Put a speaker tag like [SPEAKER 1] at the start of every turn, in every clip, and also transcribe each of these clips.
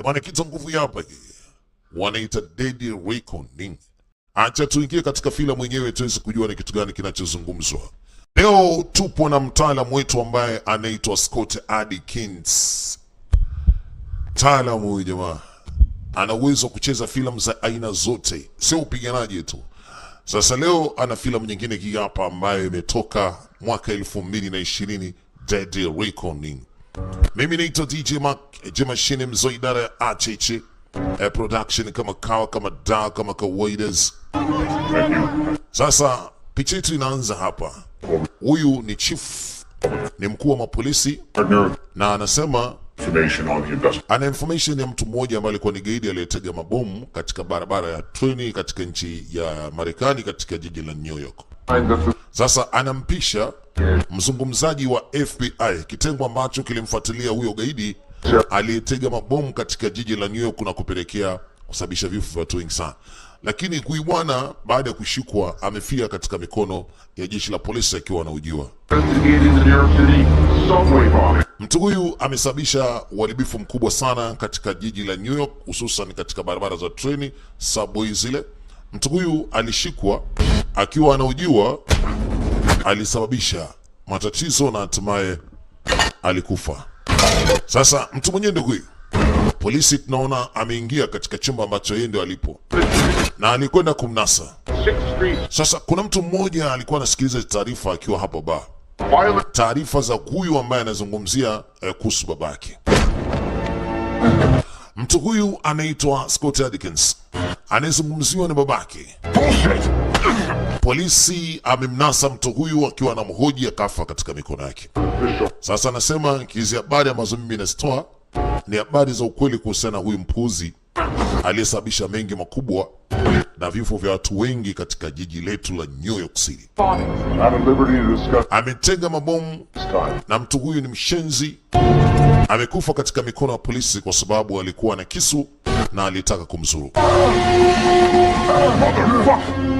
[SPEAKER 1] Bwana, kitu nguvu hapa wanaita Dead Reckoning. Acha tuingie katika filamu mwenyewe tuweze kujua ni kitu gani kinachozungumzwa. Leo tupo na mtaalamu wetu ambaye anaitwa Scott Adkins. Mtaalamu huyu jamaa ana uwezo wa kucheza filamu za aina zote, sio upiganaji tu. Sasa leo ana filamu nyingine hii hapa ambayo imetoka mwaka 2020, Dead Reckoning. Mimi naitwa DJ Mark Jemashine Mzo, idara ya ACH Production, kama kawa kama da kama kawaida. Sasa picha yetu inaanza hapa. Huyu ni chief, ni mkuu wa mapolisi na anasema ana information ya mtu mmoja ambaye alikuwa ni gaidi aliyetega mabomu katika barabara ya treni katika nchi ya Marekani katika jiji la New York. Sasa anampisha mzungumzaji wa FBI, kitengo ambacho kilimfuatilia huyo gaidi aliyetega mabomu katika jiji la New York na kupelekea kusababisha vifo vya watu wengi sana. Lakini huyu bwana baada ya kushikwa amefia katika mikono ya jeshi la polisi akiwa anahojiwa. Mtu huyu amesababisha uharibifu mkubwa sana katika jiji la New York, hususan katika barabara za treni, subway zile. Mtu huyu alishikwa akiwa anahojiwa, alisababisha matatizo na hatimaye alikufa. Sasa mtu mwenyewe ndio huyu. Polisi tunaona ameingia katika chumba ambacho yeye ndio alipo na alikwenda kumnasa. Sasa kuna mtu mmoja alikuwa anasikiliza taarifa akiwa hapo ba taarifa za huyu ambaye anazungumzia kuhusu babake. Mtu huyu anaitwa Scott Adkins, anayezungumziwa ni babake. Polisi amemnasa mtu huyu akiwa anamhoji, akafa katika mikono yake. Sasa anasema hizi habari ambazo mimi nazitoa ni habari za ukweli kuhusiana na huyu mpuzi aliyesababisha mengi makubwa na vifo vya watu wengi katika jiji letu la New York City. Ametega mabomu na mtu huyu ni mshenzi, amekufa katika mikono ya polisi kwa sababu alikuwa na kisu na alitaka kumzuru.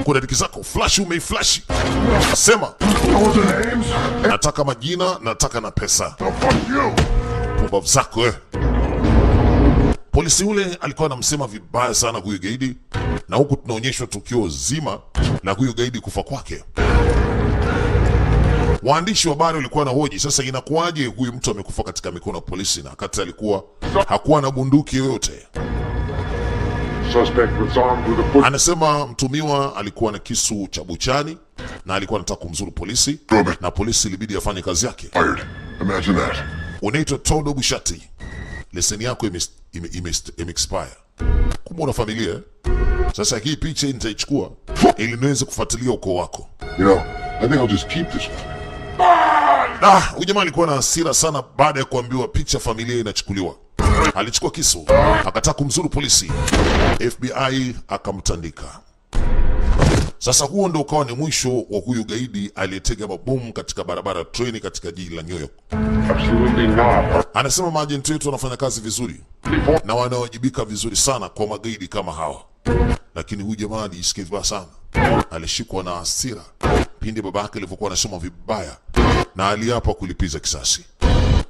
[SPEAKER 1] Kuna diki zako flash, umeiflash, sema nataka majina, nataka na pesa. Pumbavu zako eh. Polisi yule alikuwa anamsema vibaya sana huyu gaidi, na huku tunaonyeshwa tukio zima la huyu gaidi kufa kwake. Waandishi wa habari walikuwa na hoji, sasa inakuwaje huyu mtu amekufa katika mikono ya polisi na wakati alikuwa hakuwa na bunduki yoyote? Anasema mtumiwa alikuwa na kisu cha buchani na alikuwa anataka kumzuru polisi na polisi ilibidi afanye kazi yake. Unaitwa Todo Bushati, leseni yako ime expire. Kumbe una familia eh? Sasa hii picha nitaichukua ili niweze kufuatilia ukoo wako.
[SPEAKER 2] I think I'll just keep this one.
[SPEAKER 1] Ah, huyu jamaa alikuwa na hasira sana baada ya kuambiwa picha familia inachukuliwa. Alichukua kisu akataka kumzuru polisi, FBI akamtandika. Sasa huo ndo ukawa ni mwisho wa huyu gaidi aliyetega mabomu katika barabara ya treni katika jiji la New York.
[SPEAKER 2] Absolutely not.
[SPEAKER 1] Anasema maajenti wetu wanafanya kazi vizuri na wanawajibika vizuri sana kwa magaidi kama hawa, lakini huyu jamaa alijisikia vibaya sana, alishikwa na hasira pindi babake alivyokuwa anasema vibaya na aliapa kulipiza kisasi.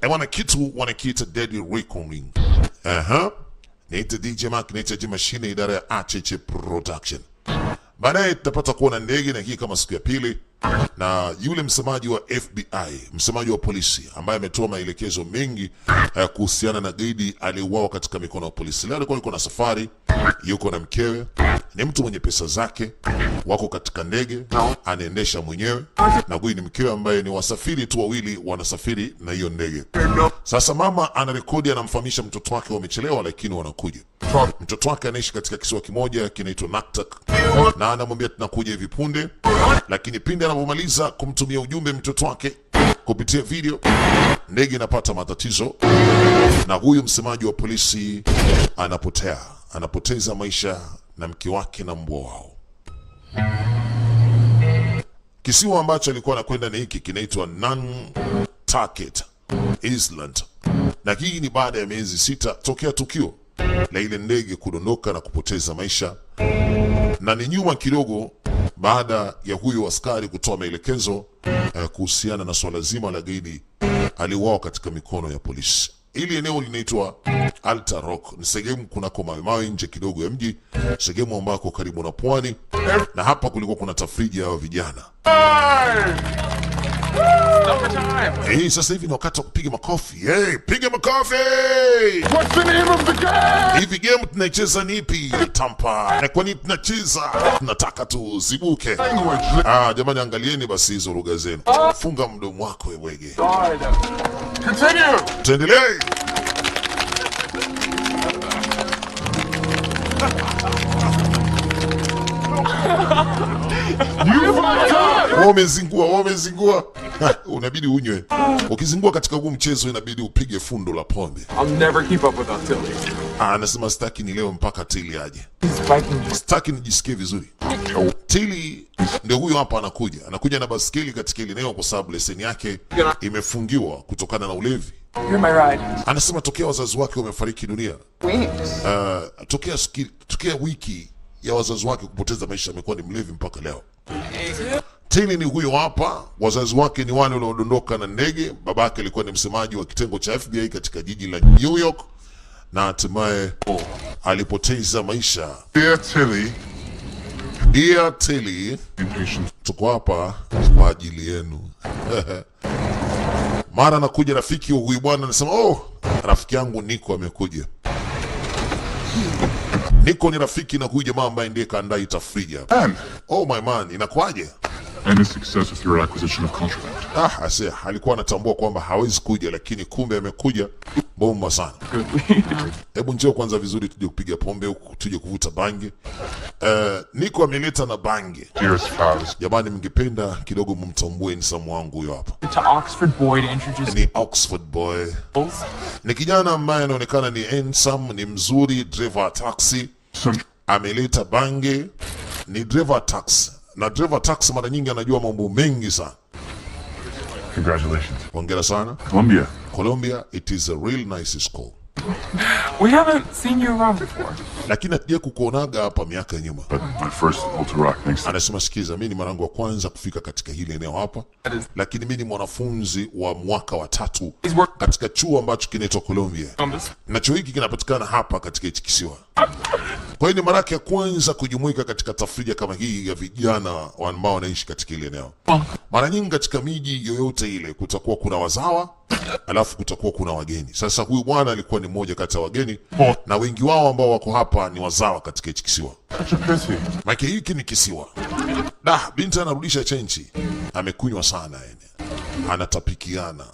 [SPEAKER 1] Bwana, kitu wanakiita Dead Reckoning. Aha. Naita DJ Mark, naita J Machine, idara ya ACH Production. Baadaye tutapata kuona ndege na hii kama siku ya pili, na yule msemaji wa FBI, msemaji wa polisi ambaye ametoa maelekezo mengi kuhusiana na gaidi aliyeuawa katika mikono ya polisi. Leo alikuwa yuko na safari, yuko na mkewe, ni mtu mwenye pesa zake, wako katika ndege, anaendesha mwenyewe, na huyu ni mkewe ambaye ni wasafiri tu wawili wanasafiri na hiyo ndege. Sasa mama anarekodi, anamfahamisha mtoto wake wamechelewa, lakini wanakuja. Mtoto wake anaishi katika kisiwa kimoja kinaitwa Naktak, na anamwambia tunakuja hivi punde, lakini pindi anapomaliza kumtumia ujumbe mtoto wake kupitia video, ndege inapata matatizo na huyu msemaji wa polisi anapotea, anapoteza maisha na mke wake na mbwa wao. Kisiwa ambacho alikuwa anakwenda ni hiki kinaitwa Nantucket Island, na hii ni baada ya miezi 6 tokea tukio la ile ndege kudondoka na kupoteza maisha, na ni nyuma kidogo baada ya huyo askari kutoa maelekezo kuhusiana na swala zima la gaidi aliuawa katika mikono ya polisi. Hili eneo linaitwa Alta Rock, ni sehemu kunako mawe mawe nje kidogo ya mji, sehemu ambako karibu na pwani, na hapa kulikuwa kuna tafrija ya vijana. Hey, sasa hivi ni wakati wa kupiga makofi. Hey, piga makofi!
[SPEAKER 2] What's the name of the game?
[SPEAKER 1] Hivi game tunaicheza ni ipi? Tampa. Na kwa nini tunacheza? Tunataka tuzibuke.
[SPEAKER 2] Language.
[SPEAKER 1] Ah, jamani, angalieni basi hizo lugha zenu. Funga mdomo wako wege.
[SPEAKER 2] Continue.
[SPEAKER 1] Tuendelee.
[SPEAKER 2] You fucked up.
[SPEAKER 1] Wewe umezingua, wewe umezingua. Unabidi unywe. Ukizingua katika huu mchezo inabidi upige fundo la pombe.
[SPEAKER 3] I'll never keep up without Tilly.
[SPEAKER 1] Ah, anasema sitaki nilewe mpaka Tilly aje.
[SPEAKER 3] He's biking just
[SPEAKER 1] Sitaki nijisikie vizuri. Tilly ndio huyo hapa anakuja. Anakuja na baskeli katika ile eneo kwa sababu leseni yake imefungiwa kutokana na ulevi.
[SPEAKER 3] You're my ride.
[SPEAKER 1] Anasema tokea wazazi wake wamefariki dunia,
[SPEAKER 3] Weeks.
[SPEAKER 1] tokea wiki ya wazazi wake kupoteza maisha amekuwa ni mlevi mpaka leo. Tilly ni huyo hapa, wazazi wake ni wale waliodondoka na ndege. Babake alikuwa ni msemaji wa kitengo cha FBI katika jiji la New York na hatimaye alipoteza maisha.
[SPEAKER 2] Dear Tilly,
[SPEAKER 1] Dear Tilly,
[SPEAKER 2] impatient.
[SPEAKER 1] Tuko hapa kwa ajili yenu. Mara anakuja rafiki wa huyu bwana anasema, "Oh, rafiki yangu Niko amekuja." Niko ni rafiki na huyu jamaa ambaye ndiye kaandaa hii tafrija.
[SPEAKER 2] Man.
[SPEAKER 1] Oh my man, inakuwaje?
[SPEAKER 2] And his success with your acquisition of contraband.
[SPEAKER 1] Ah, ase, alikuwa anatambua kwamba hawezi kuja, lakini kumbe amekuja. Bomba sana. Hebu njoo kwanza vizuri, tuje kupiga pombe huku, tuje kuvuta bangi. Niko ameleta na bangi.
[SPEAKER 2] Dearest Faz,
[SPEAKER 1] Jamani, mngependa kidogo mumtambue ni Samu wangu huyo hapa.
[SPEAKER 3] To Oxford boy to introduce
[SPEAKER 1] Ni Oxford boy. Ni kijana ambaye anaonekana ni handsome, ni mzuri, driver wa taxi,
[SPEAKER 2] Central
[SPEAKER 1] ameleta bangi, ni driver taxi. Na driver taxi mara nyingi anajua mambo mengi sana.
[SPEAKER 2] Congratulations.
[SPEAKER 1] Hongera sana.
[SPEAKER 2] Columbia.
[SPEAKER 1] Columbia, it is a real nice school.
[SPEAKER 3] We haven't seen you around before.
[SPEAKER 1] Lakini hatuja kukuonaga hapa miaka ya nyuma.
[SPEAKER 2] But my first Alta Rock thanks to
[SPEAKER 1] Anasema sikiza, mimi ni mara yangu ya kwanza kufika katika hili eneo hapa, lakini mimi ni mwanafunzi wa mwaka wa tatu
[SPEAKER 3] He's worked
[SPEAKER 1] katika chuo ambacho kinaitwa Columbia,
[SPEAKER 3] on this.
[SPEAKER 1] Na chuo hiki kinapatikana hapa katika hichi kisiwa. Kwa hiyo ni mara yake ya kwanza kujumuika katika tafrija kama hii ya vijana ambao wanaishi katika ile eneo. Mara nyingi katika miji yoyote ile kutakuwa kuna wazawa, alafu kutakuwa kuna wageni. Sasa huyu bwana alikuwa ni mmoja kati ya wageni, na wengi wao ambao wako hapa ni wazawa katika hichi kisiwa.
[SPEAKER 2] Such a pity.
[SPEAKER 1] Maana hiki ni kisiwa. Da, binti anarudisha chenchi. Amekunywa sana yani. Anatapikiana.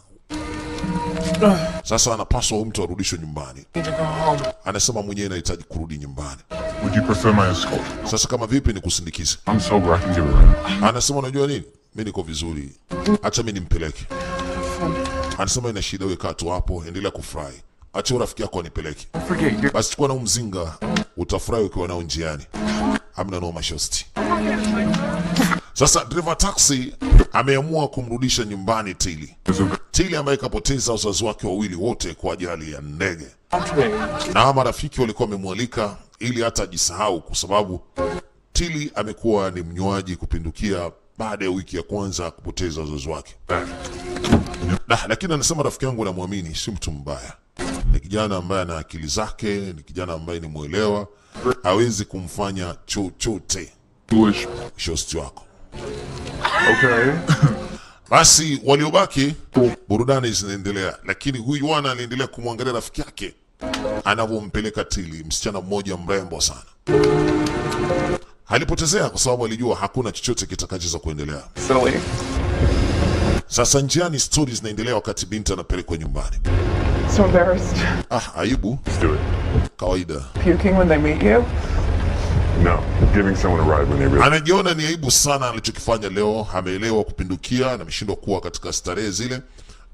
[SPEAKER 1] Sasa anapaswa huyu mtu arudishwe nyumbani.
[SPEAKER 3] Need to go home.
[SPEAKER 1] Anasema mwenyewe anahitaji kurudi nyumbani.
[SPEAKER 2] Would you prefer my escort?
[SPEAKER 1] Sasa kama vipi ni kusindikiza?
[SPEAKER 2] I'm sober, I can give a ride.
[SPEAKER 1] Anasema unajua nini? Mimi niko vizuri. Acha mimi nimpeleke. Anasema ina shida, wewe kaa tu hapo, endelea kufurahi. Acha rafiki yako anipeleke.
[SPEAKER 3] Don't forget your
[SPEAKER 1] Basi chukua na huu mzinga, utafurahi ukiwa nao njiani. Hamna noma shosti. Sasa driver taxi ameamua kumrudisha nyumbani Tilly.
[SPEAKER 2] It's okay.
[SPEAKER 1] Tilly ambaye kapoteza wazazi wake wawili wote kwa ajali ya ndege,
[SPEAKER 3] entree.
[SPEAKER 1] na hawa marafiki walikuwa wamemwalika ili hata ajisahau, kwa sababu Tilly amekuwa ni mnywaji kupindukia baada ya wiki ya kwanza kupoteza wazazi wake. Lakini anasema rafiki yangu namwamini, si mtu mbaya, ni kijana ambaye ana akili zake, ni kijana ambaye ni mwelewa, hawezi kumfanya chochote
[SPEAKER 2] Foolish.
[SPEAKER 1] shosti wako.
[SPEAKER 2] Okay.
[SPEAKER 1] Basi waliobaki burudani zinaendelea, lakini huyu bwana aliendelea kumwangalia rafiki yake anavyompeleka Tilly, msichana mmoja mrembo sana. Alipotezea kwa sababu alijua hakuna chochote kitakachoweza kuendelea.
[SPEAKER 3] Silly.
[SPEAKER 1] Sasa njiani stori zinaendelea wakati binti anapelekwa nyumbani.
[SPEAKER 3] So embarrassed.
[SPEAKER 1] Ah, aibu
[SPEAKER 2] Let's do it.
[SPEAKER 1] Kawaida.
[SPEAKER 3] Puking when they meet you.
[SPEAKER 2] No, giving someone a ride when they really
[SPEAKER 1] Anajiona ni aibu sana alichokifanya leo. Ameelewa kupindukia na ameshindwa kuwa katika starehe zile,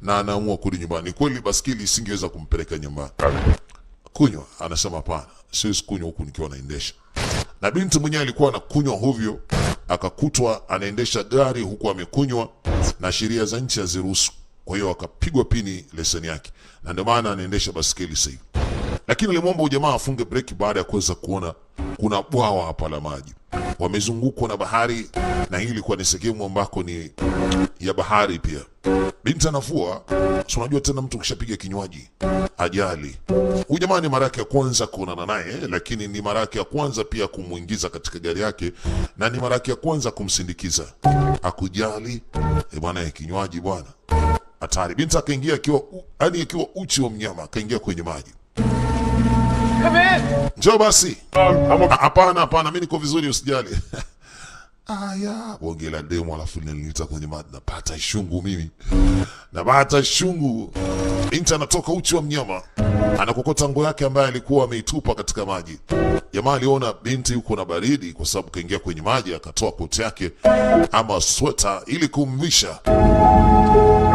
[SPEAKER 1] na anaamua kurudi nyumbani. Kweli baskeli isingeweza kumpeleka nyumbani. Kunywa, anasema hapana, siwezi kunywa huku nikiwa naendesha. Na binti mwenyewe alikuwa anakunywa hovyo, akakutwa anaendesha gari huku amekunywa, na sheria za nchi haziruhusu. Kwa hiyo akapigwa pini leseni yake, na ndio maana anaendesha baskeli sasa hivi. Lakini alimwomba ujamaa afunge breki baada ya kuweza kuona kuna bwawa hapa la maji. Wamezungukwa na bahari, na hii ilikuwa ni sehemu ambako ni ya bahari pia. Binti anafua, si unajua tena mtu ukishapiga kinywaji ajali. Huyu jamaa ni mara yake ya kwanza kuonana naye, lakini ni mara yake ya kwanza pia kumwingiza katika gari yake na ni mara yake ya kwanza kumsindikiza. Akujali e bwana, kinywaji bwana, hatari. Binti akaingia akiwa yani akiwa uchi wa mnyama, akaingia kwenye maji.
[SPEAKER 3] Come in.
[SPEAKER 1] Njoo basi.
[SPEAKER 2] I'm okay.
[SPEAKER 1] Hapana, hapana, mimi niko vizuri, usijali. Aya, bonge la demo alafu linaniita kwenye maji, napata shungu mimi, napata shungu. Binti anatoka uchi wa mnyama, anakokota nguo yake ambaye alikuwa ameitupa katika maji. Jamaa aliona binti yuko na baridi, kwa sababu kaingia kwenye maji, akatoa koti yake ama sweta ili kumvisha.
[SPEAKER 2] God, you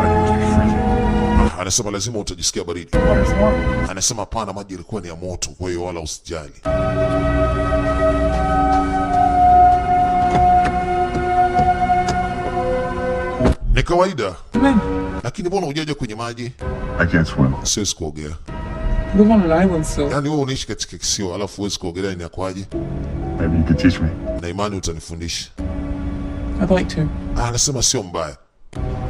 [SPEAKER 2] must be freezing.
[SPEAKER 1] Anasema lazima utajisikia baridi.
[SPEAKER 3] Water's warm.
[SPEAKER 1] Anasema hapana, maji yalikuwa ni ya moto, kwa hiyo wala usijali. Ni kawaida,
[SPEAKER 3] Come in.
[SPEAKER 1] Lakini mbona hujaja kwenye maji?
[SPEAKER 2] I can't swim.
[SPEAKER 1] Siwezi kuogea.
[SPEAKER 3] You live on an island, so
[SPEAKER 1] Yaani wewe unaishi katika kisiwa alafu huwezi kuogelea, ni akwaje?
[SPEAKER 2] Maybe you could teach me.
[SPEAKER 1] Na imani utanifundisha.
[SPEAKER 3] I'd like to.
[SPEAKER 1] Ah, anasema sio mbaya,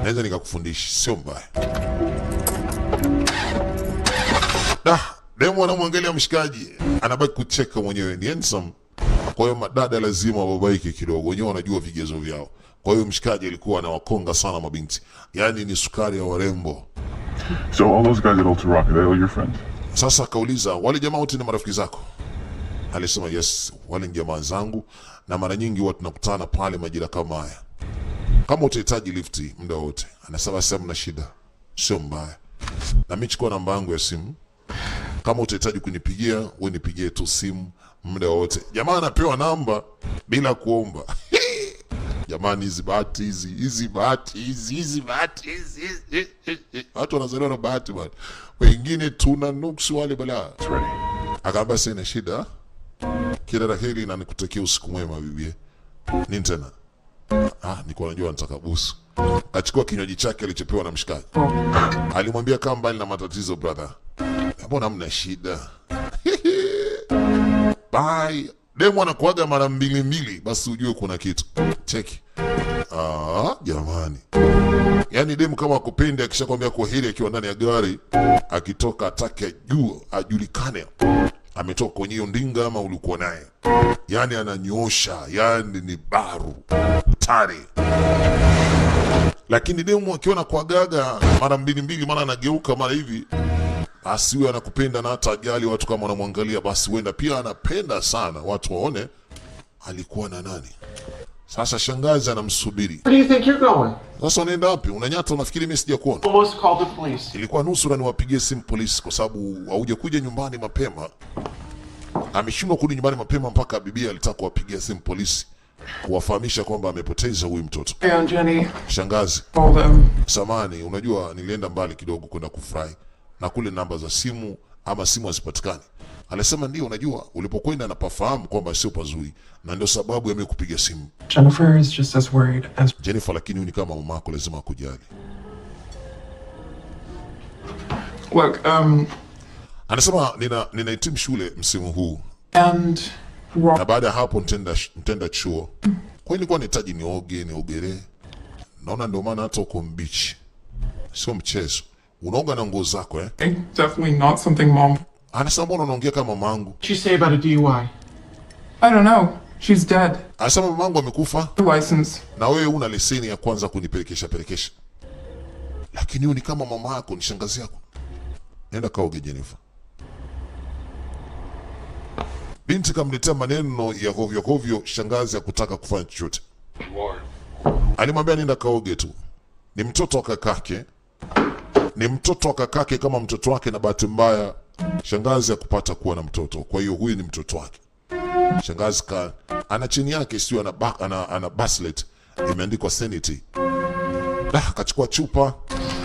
[SPEAKER 1] naweza nikakufundisha, sio mbaya. Da, demu anamwangalia mshikaji, anabaki kucheka mwenyewe, ni handsome. Kwa hiyo madada lazima wababaike kidogo, wenyewe wanajua vigezo vyao. Kwa hiyo mshikaji alikuwa anawakonga sana mabinti, yaani ni sukari ya warembo.
[SPEAKER 2] So all those guys at Old Rock, are they all your friends?
[SPEAKER 1] Sasa akauliza, wale jamaa wote ni marafiki zako? Alisema yes, wale ni jamaa zangu, na mara nyingi huwa tunakutana pale majira kama haya. Kama utahitaji lifti muda wote. Anasema sasa mna shida, sio mbaya. Na mimi chukua namba yangu ya simu, kama utahitaji kunipigia, wewe nipigie tu simu muda wote. Jamaa anapewa namba bila kuomba. Jamani, hizi bahati hizi hizi bahati hizi hizi bahati hizi hizi. Watu wanazaliwa na bahati bwana, wengine tuna nuksi wale balaa.
[SPEAKER 2] It's ready.
[SPEAKER 1] Akaambia sina shida, kila la heri na nikutakia usiku mwema bibie. Nini tena? Ah, nilikuwa najua nataka busu. Akachukua kinywaji chake alichopewa na mshikaji. Alimwambia kaa mbali na matatizo brother. Mbona mna shida? Bye. Demu anakuaga mara mbili mbili, basi ujue kuna kitu. Cheki. Ah, jamani. Yaani demu kama akupendi akishakwambia kwaheri akiwa ndani ya gari, akitoka atake juu ajulikane ametoka kwenye hiyo ndinga ama ulikuwa naye. Yaani ananyoosha, yaani ni baru tari. Lakini demu akiona kwa gaga mara mbili mbili, mara anageuka mara hivi, basi huyo anakupenda na hata ajali watu kama wanamwangalia, basi huenda pia anapenda sana watu waone alikuwa na nani. Sasa shangazi anamsubiri.
[SPEAKER 4] Where do you think you're going?
[SPEAKER 1] Sasa unaenda wapi? Unanyata, unafikiri mimi sijakuona?
[SPEAKER 4] Almost called the police.
[SPEAKER 1] Ilikuwa nusura niwapigie simu polisi kwa sababu haujakuja nyumbani mapema. Ameshindwa kurudi nyumbani mapema mpaka bibi alitaka kuwapigia simu polisi kuwafahamisha kwamba amepoteza huyu mtoto.
[SPEAKER 3] And Jenny,
[SPEAKER 1] Shangazi,
[SPEAKER 3] call them.
[SPEAKER 1] samani, unajua nilienda mbali kidogo kwenda kufurahi na kule namba za simu ama simu hazipatikani. Alisema ndio, unajua ulipokwenda napafahamu kwamba sio pazuri, na ndio sababu ya mimi kupiga simu.
[SPEAKER 3] Jennifer is just as worried as
[SPEAKER 1] Jennifer, lakini huyu ni kama mamako, lazima akujali.
[SPEAKER 3] Look,
[SPEAKER 1] Anasema ninahitimu shule msimu huu
[SPEAKER 3] and
[SPEAKER 1] na baada ya hapo nitaenda chuo. Kwa hiyo nilikuwa nahitaji nioge, niogelee. Naona ndio maana hata uko mbichi, sio mchezo. Unaoga na nguo zako eh?
[SPEAKER 3] Definitely not something mom.
[SPEAKER 1] Anasema mbona unaongea kama mamangu?
[SPEAKER 4] What'd she say about a DUI?
[SPEAKER 3] I don't know. She's dead.
[SPEAKER 1] Anasema mamangu amekufa
[SPEAKER 3] Her license.
[SPEAKER 1] na wewe una leseni ya kwanza kunipelekesha pelekesha, lakini huyu ni kama mama yako, ni shangazi yako. Nenda kaoge Jennifer. Binti kamletea maneno ya hovyo hovyo, shangazi hakutaka kufanya chochote. Alimwambia nenda kaoge tu. Ni mtoto wa kakake, ni mtoto wa kakake kama mtoto wake, na bahati mbaya shangazi hakupata kuwa na mtoto, kwa hiyo huyu ni mtoto wake. Shangazi ana chini yake sio ana bracelet imeandikwa Sanity. Akachukua chupa,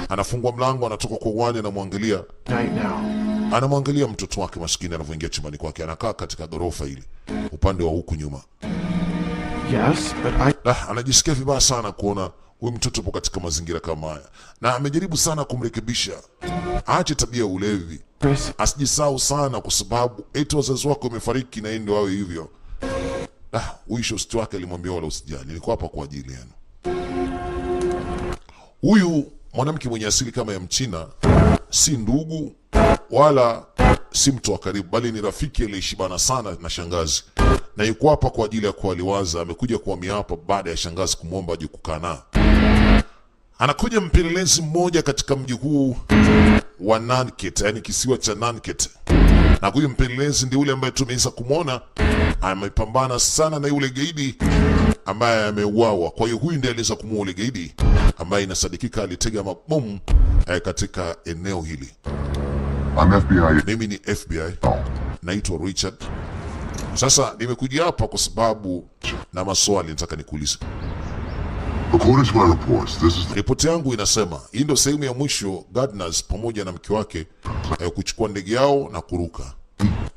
[SPEAKER 1] anafungua mlango, anatoka kwa uwani, anamwangalia
[SPEAKER 4] Night now.
[SPEAKER 1] anamwangalia mtoto wake maskini anavyoingia chumbani kwake, anakaa katika ghorofa ile upande wa huku nyuma.
[SPEAKER 4] Yes, but I
[SPEAKER 1] Anajisikia vibaya sana kuona huyu mtoto yupo katika mazingira kama haya, na amejaribu sana kumrekebisha aache tabia ya ulevi,
[SPEAKER 4] Chris,
[SPEAKER 1] asijisahau sana, kwa sababu eti wazazi wake wamefariki na yeye ndio awe hivyo. Ah, huyu shosti wake alimwambia wala usijali, nilikuwa hapa kwa ajili yenu. Huyu mwanamke mwenye asili kama ya Mchina si ndugu wala si mtu wa karibu, bali ni rafiki aliyeshibana sana na shangazi, na yuko hapa kwa ajili ya kuwaliwaza. Amekuja kuhamia hapa baada ya shangazi kumwomba aje kukaa nao. Anakuja mpelelezi mmoja katika mji huu wa Nanket, yani kisiwa cha Nanket, na huyu mpelelezi ndiye yule ambaye tumeweza kumwona amepambana sana na yule gaidi ambaye ameuawa. Kwa hiyo huyu ndiye aliweza kumuua yule gaidi ambaye inasadikika alitega mabomu katika eneo hili.
[SPEAKER 2] I'm FBI.
[SPEAKER 1] Mimi ni FBI, naitwa Richard. Sasa nimekuja hapa kwa sababu na maswali nataka nikuulize.
[SPEAKER 2] According to my reports, this is the
[SPEAKER 1] Ripoti yangu inasema hii ndio sehemu ya mwisho Gardners pamoja na mke wake kuchukua ndege yao na kuruka.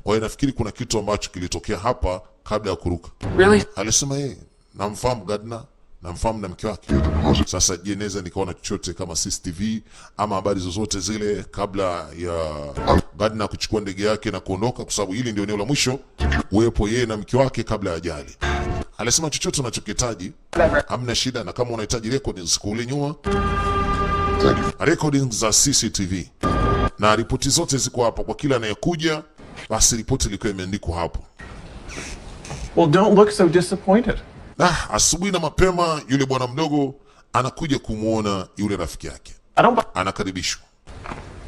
[SPEAKER 1] Kwa hiyo nafikiri kuna kitu ambacho kilitokea hapa kabla ya kuruka.
[SPEAKER 3] Really?
[SPEAKER 1] Alisema yeye namfahamu Gardner, namfahamu na mke wake.
[SPEAKER 2] deposit.
[SPEAKER 1] Sasa je, naweza nikaona chochote kama CCTV ama habari zozote zile kabla ya Gardner kuchukua ndege yake na kuondoka, kwa sababu hili ndio eneo la mwisho uwepo yeye na mke wake kabla ya ajali. Alisema chochote unachokihitaji hamna shida, na kama unahitaji recordings kule nyuma,
[SPEAKER 2] Thank you.
[SPEAKER 1] recordings za CCTV na ripoti zote ziko hapo kwa kila anayekuja, basi ripoti ilikuwa imeandikwa hapo.
[SPEAKER 4] Well, don't look so disappointed.
[SPEAKER 1] Na asubuhi na mapema yule bwana mdogo anakuja kumwona yule rafiki yake,
[SPEAKER 4] I don't buy
[SPEAKER 1] anakaribishwa.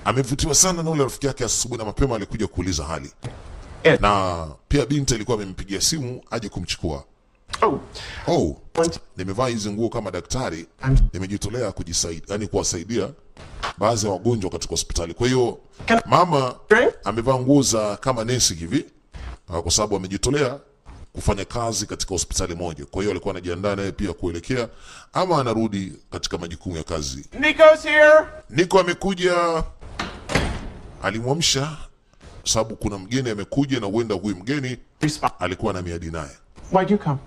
[SPEAKER 1] Amevutiwa sana na yule rafiki yake. Asubuhi na mapema alikuja kuuliza hali,
[SPEAKER 4] it.
[SPEAKER 1] na pia binti alikuwa amempigia simu aje kumchukua.
[SPEAKER 4] Oh,
[SPEAKER 1] Oh, nimevaa hizi nguo kama daktari, nimejitolea kujisaidia, yani kuwasaidia baadhi ya wagonjwa katika hospitali. Kwa hiyo mama
[SPEAKER 4] Drink?
[SPEAKER 1] amevaa nguo za kama nesi hivi, kwa sababu amejitolea kufanya kazi katika hospitali moja. Kwa hiyo alikuwa anajiandaa naye pia kuelekea ama anarudi katika majukumu ya kazi.
[SPEAKER 4] Nico's here.
[SPEAKER 1] Niko amekuja, alimwamsha sababu kuna mgeni amekuja, na huenda huyu mgeni
[SPEAKER 4] Respond.
[SPEAKER 1] alikuwa na miadi naye.
[SPEAKER 4] Why'd you come?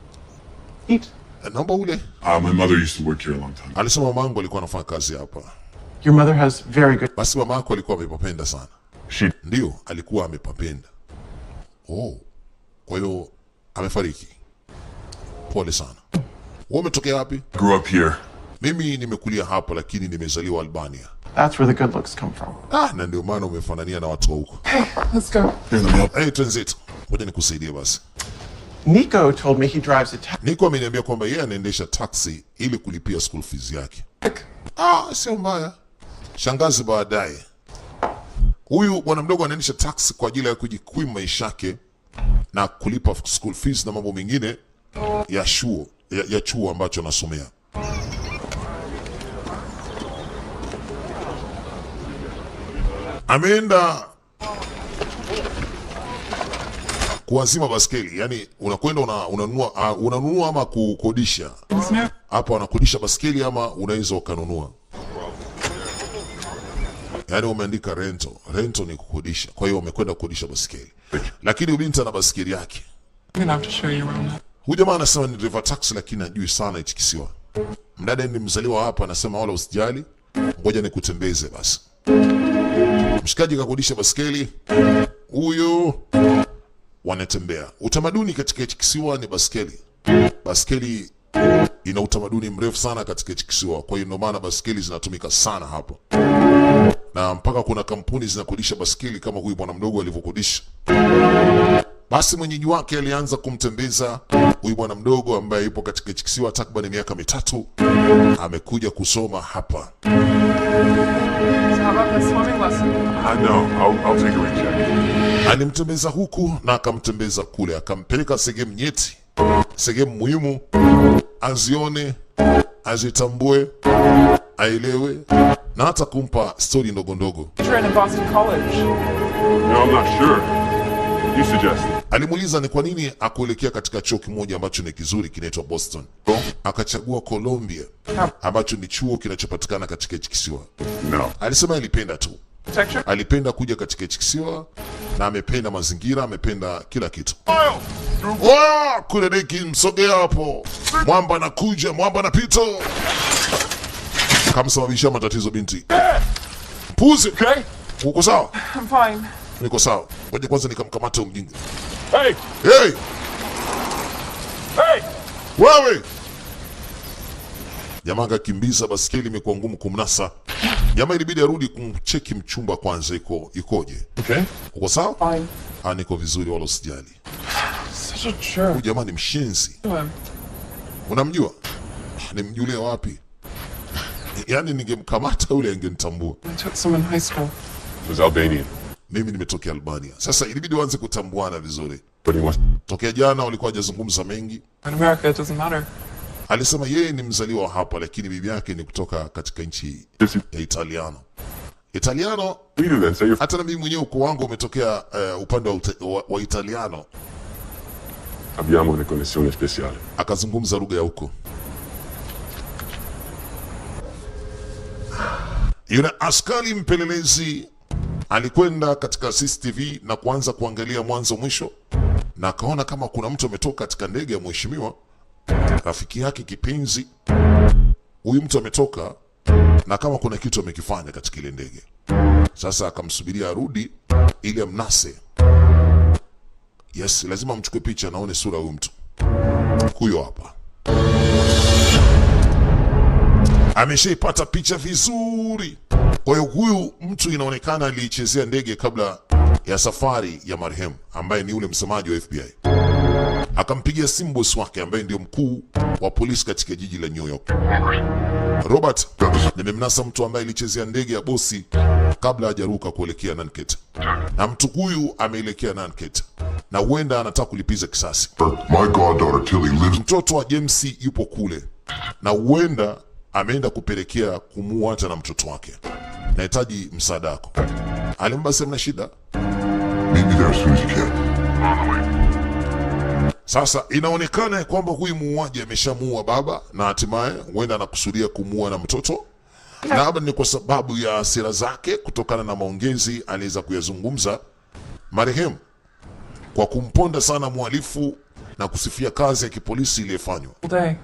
[SPEAKER 4] Eat.
[SPEAKER 1] Naomba ule.
[SPEAKER 2] My mother used to work here a long time.
[SPEAKER 1] Alisema mamangu alikuwa anafanya kazi hapa.
[SPEAKER 4] Your mother has very good.
[SPEAKER 1] Basi mama yako alikuwa amepapenda sana.
[SPEAKER 2] She
[SPEAKER 1] Ndio, alikuwa amepapenda. Oh, kwa hiyo amefariki. Pole sana. Wewe umetokea wapi?
[SPEAKER 2] grew up here.
[SPEAKER 1] Mimi nimekulia hapa lakini nimezaliwa Albania.
[SPEAKER 4] That's where the good looks come from.
[SPEAKER 1] Ah, na ndio maana umefanania na watu wa huko.
[SPEAKER 3] Hey, let's go.
[SPEAKER 2] Here, let me help.
[SPEAKER 1] Hey, twenzetu, ngoja nikusaidie basi.
[SPEAKER 4] Nico told me he drives a taxi.
[SPEAKER 1] Niko ameniambia kwamba yeye anaendesha taxi ili kulipia school fees yake. Ah, sio mbaya. Shangazi baadaye. Huyu bwana mdogo anaendesha taxi kwa ajili ya kujikimu maisha yake na kulipa school fees na mambo mengine ya chuo ambacho anasomea. Ameenda kuazima baskeli, yani unakwenda unanunua ama kukodisha. Hapa wanakodisha baskeli ama unaweza ukanunua. Yaani umeandika rental. Rental ni kukodisha. Kwa hiyo umekwenda kukodisha baskeli. Lakini binti ana baskeli yake.
[SPEAKER 3] I'm gonna have to show you around now.
[SPEAKER 1] Huyu jamaa anasema ni driver taxi lakini hajui sana hichi kisiwa. Mdada ni mzaliwa hapa anasema wala usijali, ngoja nikutembeze basi. Mshikaji kakodisha baskeli, huyu wanatembea. Utamaduni katika hichi kisiwa ni baskeli. Baskeli ina utamaduni mrefu sana katika hichi kisiwa, kwa hiyo ndio maana baskeli zinatumika sana hapo, na mpaka kuna kampuni zinakodisha baskeli kama huyu bwana mdogo alivyokodisha. Basi mwenyeji wake alianza kumtembeza huyu bwana mdogo ambaye yupo katika hichi kisiwa takriban miaka 3, amekuja kusoma hapa.
[SPEAKER 3] So how about the swimming lesson?
[SPEAKER 2] No, I'll take a recheck.
[SPEAKER 1] Alimtembeza huku na akamtembeza kule, akampeleka sehemu nyeti, sehemu muhimu, azione, azitambue, aelewe na hata kumpa stori ndogo ndogo.
[SPEAKER 3] Teacher in Boston College.
[SPEAKER 2] No, I'm not sure. You suggest.
[SPEAKER 1] Alimuuliza ni kwa nini akuelekea katika chuo kimoja ambacho ni kizuri kinaitwa Boston. Akachagua Columbia ambacho ni chuo kinachopatikana katika hichi kisiwa.
[SPEAKER 2] No.
[SPEAKER 1] Alisema alipenda tu,
[SPEAKER 3] Architecture?
[SPEAKER 1] alipenda kuja katika hichi kisiwa na amependa mazingira, amependa kila kitu. Wa, kule deki msogea hapo, mwamba anakuja, mwamba anapita, kamsababishia matatizo binti. Puzi,
[SPEAKER 2] Okay.
[SPEAKER 1] uko sawa?
[SPEAKER 3] I'm fine.
[SPEAKER 1] Niko sawa. Ngoja kwanza nikamkamata huyu mjinga.
[SPEAKER 2] Hey!
[SPEAKER 1] Hey!
[SPEAKER 2] Hey!
[SPEAKER 1] Wewe jamaa kakimbiza baskeli, imekuwa ngumu kumnasa jamaa. Ilibidi arudi kumcheki mchumba kwanza, iko ikoje?
[SPEAKER 2] Okay.
[SPEAKER 1] Uko sawa?
[SPEAKER 3] Fine.
[SPEAKER 1] Ah, niko vizuri, wala usijali.
[SPEAKER 3] Such a jerk.
[SPEAKER 1] Huyu jamaa ni mshenzi.
[SPEAKER 3] Him.
[SPEAKER 1] Unamjua? Nimjulie wapi? Yaani ningemkamata yule angenitambua.
[SPEAKER 3] I took some in high school.
[SPEAKER 2] Was Albanian,
[SPEAKER 1] Mimi nimetokea Albania. Sasa ilibidi waanze kutambuana vizuri.
[SPEAKER 2] but he wants
[SPEAKER 1] Tokea jana walikuwa hajazungumza mengi.
[SPEAKER 3] In America, it doesn't matter.
[SPEAKER 1] Alisema yeye ni mzaliwa wa hapa, lakini bibi yake ni kutoka katika nchi
[SPEAKER 2] Just
[SPEAKER 1] ya Italiano. Italiano,
[SPEAKER 2] leader then. Say you're
[SPEAKER 1] hata na mimi mwenyewe ukoo wangu umetokea upande wa Italiano.
[SPEAKER 2] Abbiamo una connessione speciale.
[SPEAKER 1] Akazungumza lugha ya huko. Yule askari mpelelezi alikwenda katika CCTV na kuanza kuangalia mwanzo mwisho, na akaona kama kuna mtu ametoka katika ndege ya mheshimiwa rafiki yake kipenzi. Huyu mtu ametoka na kama kuna kitu amekifanya katika ile ndege. Sasa akamsubiria arudi ili amnase. Yes, lazima amchukue picha naone sura ya huyu mtu. Huyo hapa ameshaipata picha vizuri. Kwa hiyo huyu mtu inaonekana aliichezea ndege kabla ya safari ya marehemu ambaye ni yule msemaji wa FBI. Akampigia simu bosi wake ambaye ndio mkuu wa polisi katika jiji la New York. "Robert, nimemnasa mtu ambaye alichezea ndege ya bosi kabla hajaruka kuelekea Nantucket, na mtu huyu ameelekea Nantucket na huenda anataka kulipiza kisasi.
[SPEAKER 5] My goddaughter Tilly lives
[SPEAKER 1] Mtoto wa James yupo kule na huenda ameenda kupelekea kumuua hata na mtoto wake. Nahitaji msaada wako." Alimba sema shida.
[SPEAKER 5] Meet me there as soon as you can.
[SPEAKER 1] Sasa inaonekana ya kwamba huyu muuaji ameshamuua baba na hatimaye huenda anakusudia kumuua na mtoto, na labda ni kwa sababu ya hasira zake kutokana na maongezi aliweza kuyazungumza marehemu kwa kumponda sana mhalifu na kusifia kazi ya kipolisi iliyofanywa.
[SPEAKER 3] All day.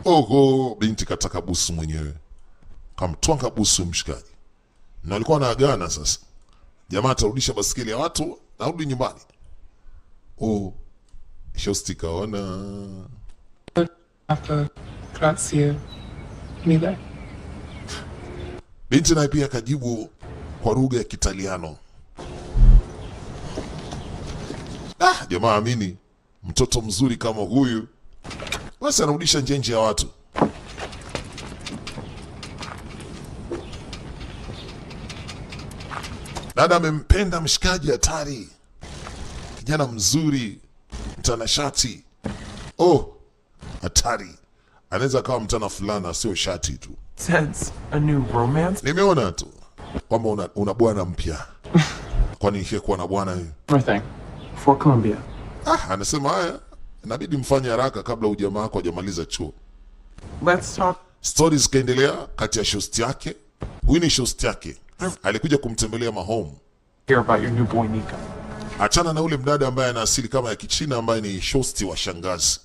[SPEAKER 1] Oho, binti kataka busu mwenyewe, kamtwanga busu mshikaji, na alikuwa anaagana sasa, jamaa atarudisha basikeli ya watu, narudi nyumbani. Oh, shosti kaona.
[SPEAKER 3] After grazie mille.
[SPEAKER 1] Binti naye pia akajibu kwa lugha ya Kitaliano. Ah, jamaa amini, mtoto mzuri kama huyu basi anarudisha njenje ya watu. Dada amempenda mshikaji hatari, kijana mzuri, mtanashati. Oh, hatari, anaweza akawa mtana fulana, sio shati tu.
[SPEAKER 4] Sense a new romance?
[SPEAKER 1] Nimeona tu kwamba una bwana mpya. Kwani nishakuwa na bwana hiyo?
[SPEAKER 4] More thing. For Columbia.
[SPEAKER 1] Ah, anasema haya, inabidi mfanye haraka kabla ujamaa wako hajamaliza chuo.
[SPEAKER 4] Let's talk
[SPEAKER 1] Stories zikaendelea kati ya shosti yake. Huyu ni shosti yake, alikuja kumtembelea mahome.
[SPEAKER 4] here about your new boy Nico.
[SPEAKER 1] Achana na ule mdada ambaye ana asili kama ya Kichina ambaye ni shosti wa shangazi.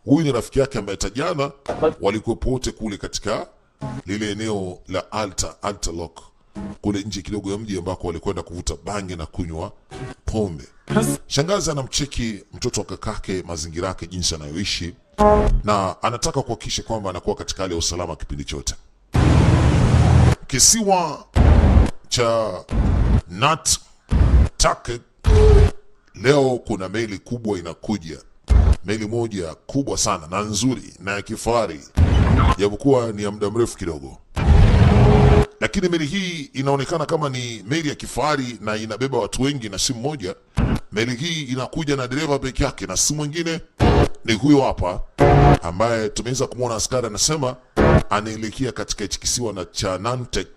[SPEAKER 1] Huyu ni rafiki yake ambaye tajana walikuwepo wote kule katika lile eneo la Alta Lock kule nje kidogo ya mji ambako walikwenda kuvuta bangi na kunywa pombe. Shangazi anamcheki mtoto wa kakake, mazingira yake, jinsi anayoishi, na anataka kuhakikisha kwamba anakuwa katika hali ya usalama kipindi chote. Kisiwa cha Nantucket leo kuna meli kubwa inakuja, meli moja kubwa sana na nzuri na ya kifahari, japokuwa ni ya muda mrefu kidogo, lakini meli hii inaonekana kama ni meli ya kifahari na inabeba watu wengi na si mmoja. Meli hii inakuja na dereva peke yake na si mwingine ni huyo hapa ambaye tumeweza kumwona askari anasema anaelekea katika hichi kisiwa na cha Nantucket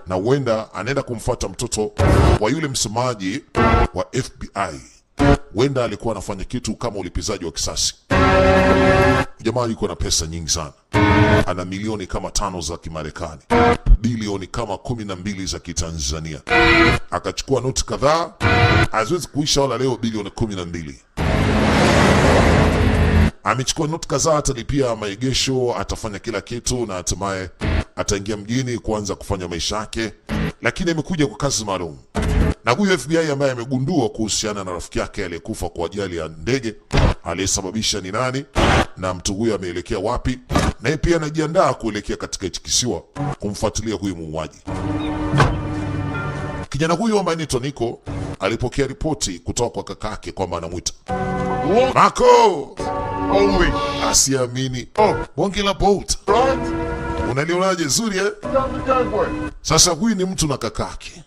[SPEAKER 1] na huenda anaenda kumfuata mtoto wa yule msemaji wa FBI. Huenda alikuwa anafanya kitu kama ulipizaji wa kisasi. Jamaa yuko na pesa nyingi sana, ana milioni kama 5 za Kimarekani, bilioni kama 12 za Kitanzania. Akachukua noti kadhaa, haziwezi kuisha wala leo bilioni 12. Amechukua noti kadhaa, atalipia maegesho, atafanya kila kitu na hatimaye ataingia mjini kuanza kufanya maisha yake, lakini amekuja kwa kazi maalum. Na huyu FBI ambaye amegundua kuhusiana na rafiki yake aliyekufa kwa ajali ya ndege, aliyesababisha ni nani na mtu huyu ameelekea wapi, naye pia anajiandaa kuelekea katika hichi kisiwa kumfuatilia huyu muuaji. Kijana huyu ambaye ni Toniko alipokea ripoti kutoka kwa kakake kwamba anamwita Marco.
[SPEAKER 5] Holy
[SPEAKER 1] Asiamini.
[SPEAKER 5] Oh.
[SPEAKER 1] Bonge la boat.
[SPEAKER 5] Right?
[SPEAKER 1] Unalionaje? Zuri, eh?
[SPEAKER 5] Down the gangway.
[SPEAKER 1] Sasa huyu ni mtu na kakake.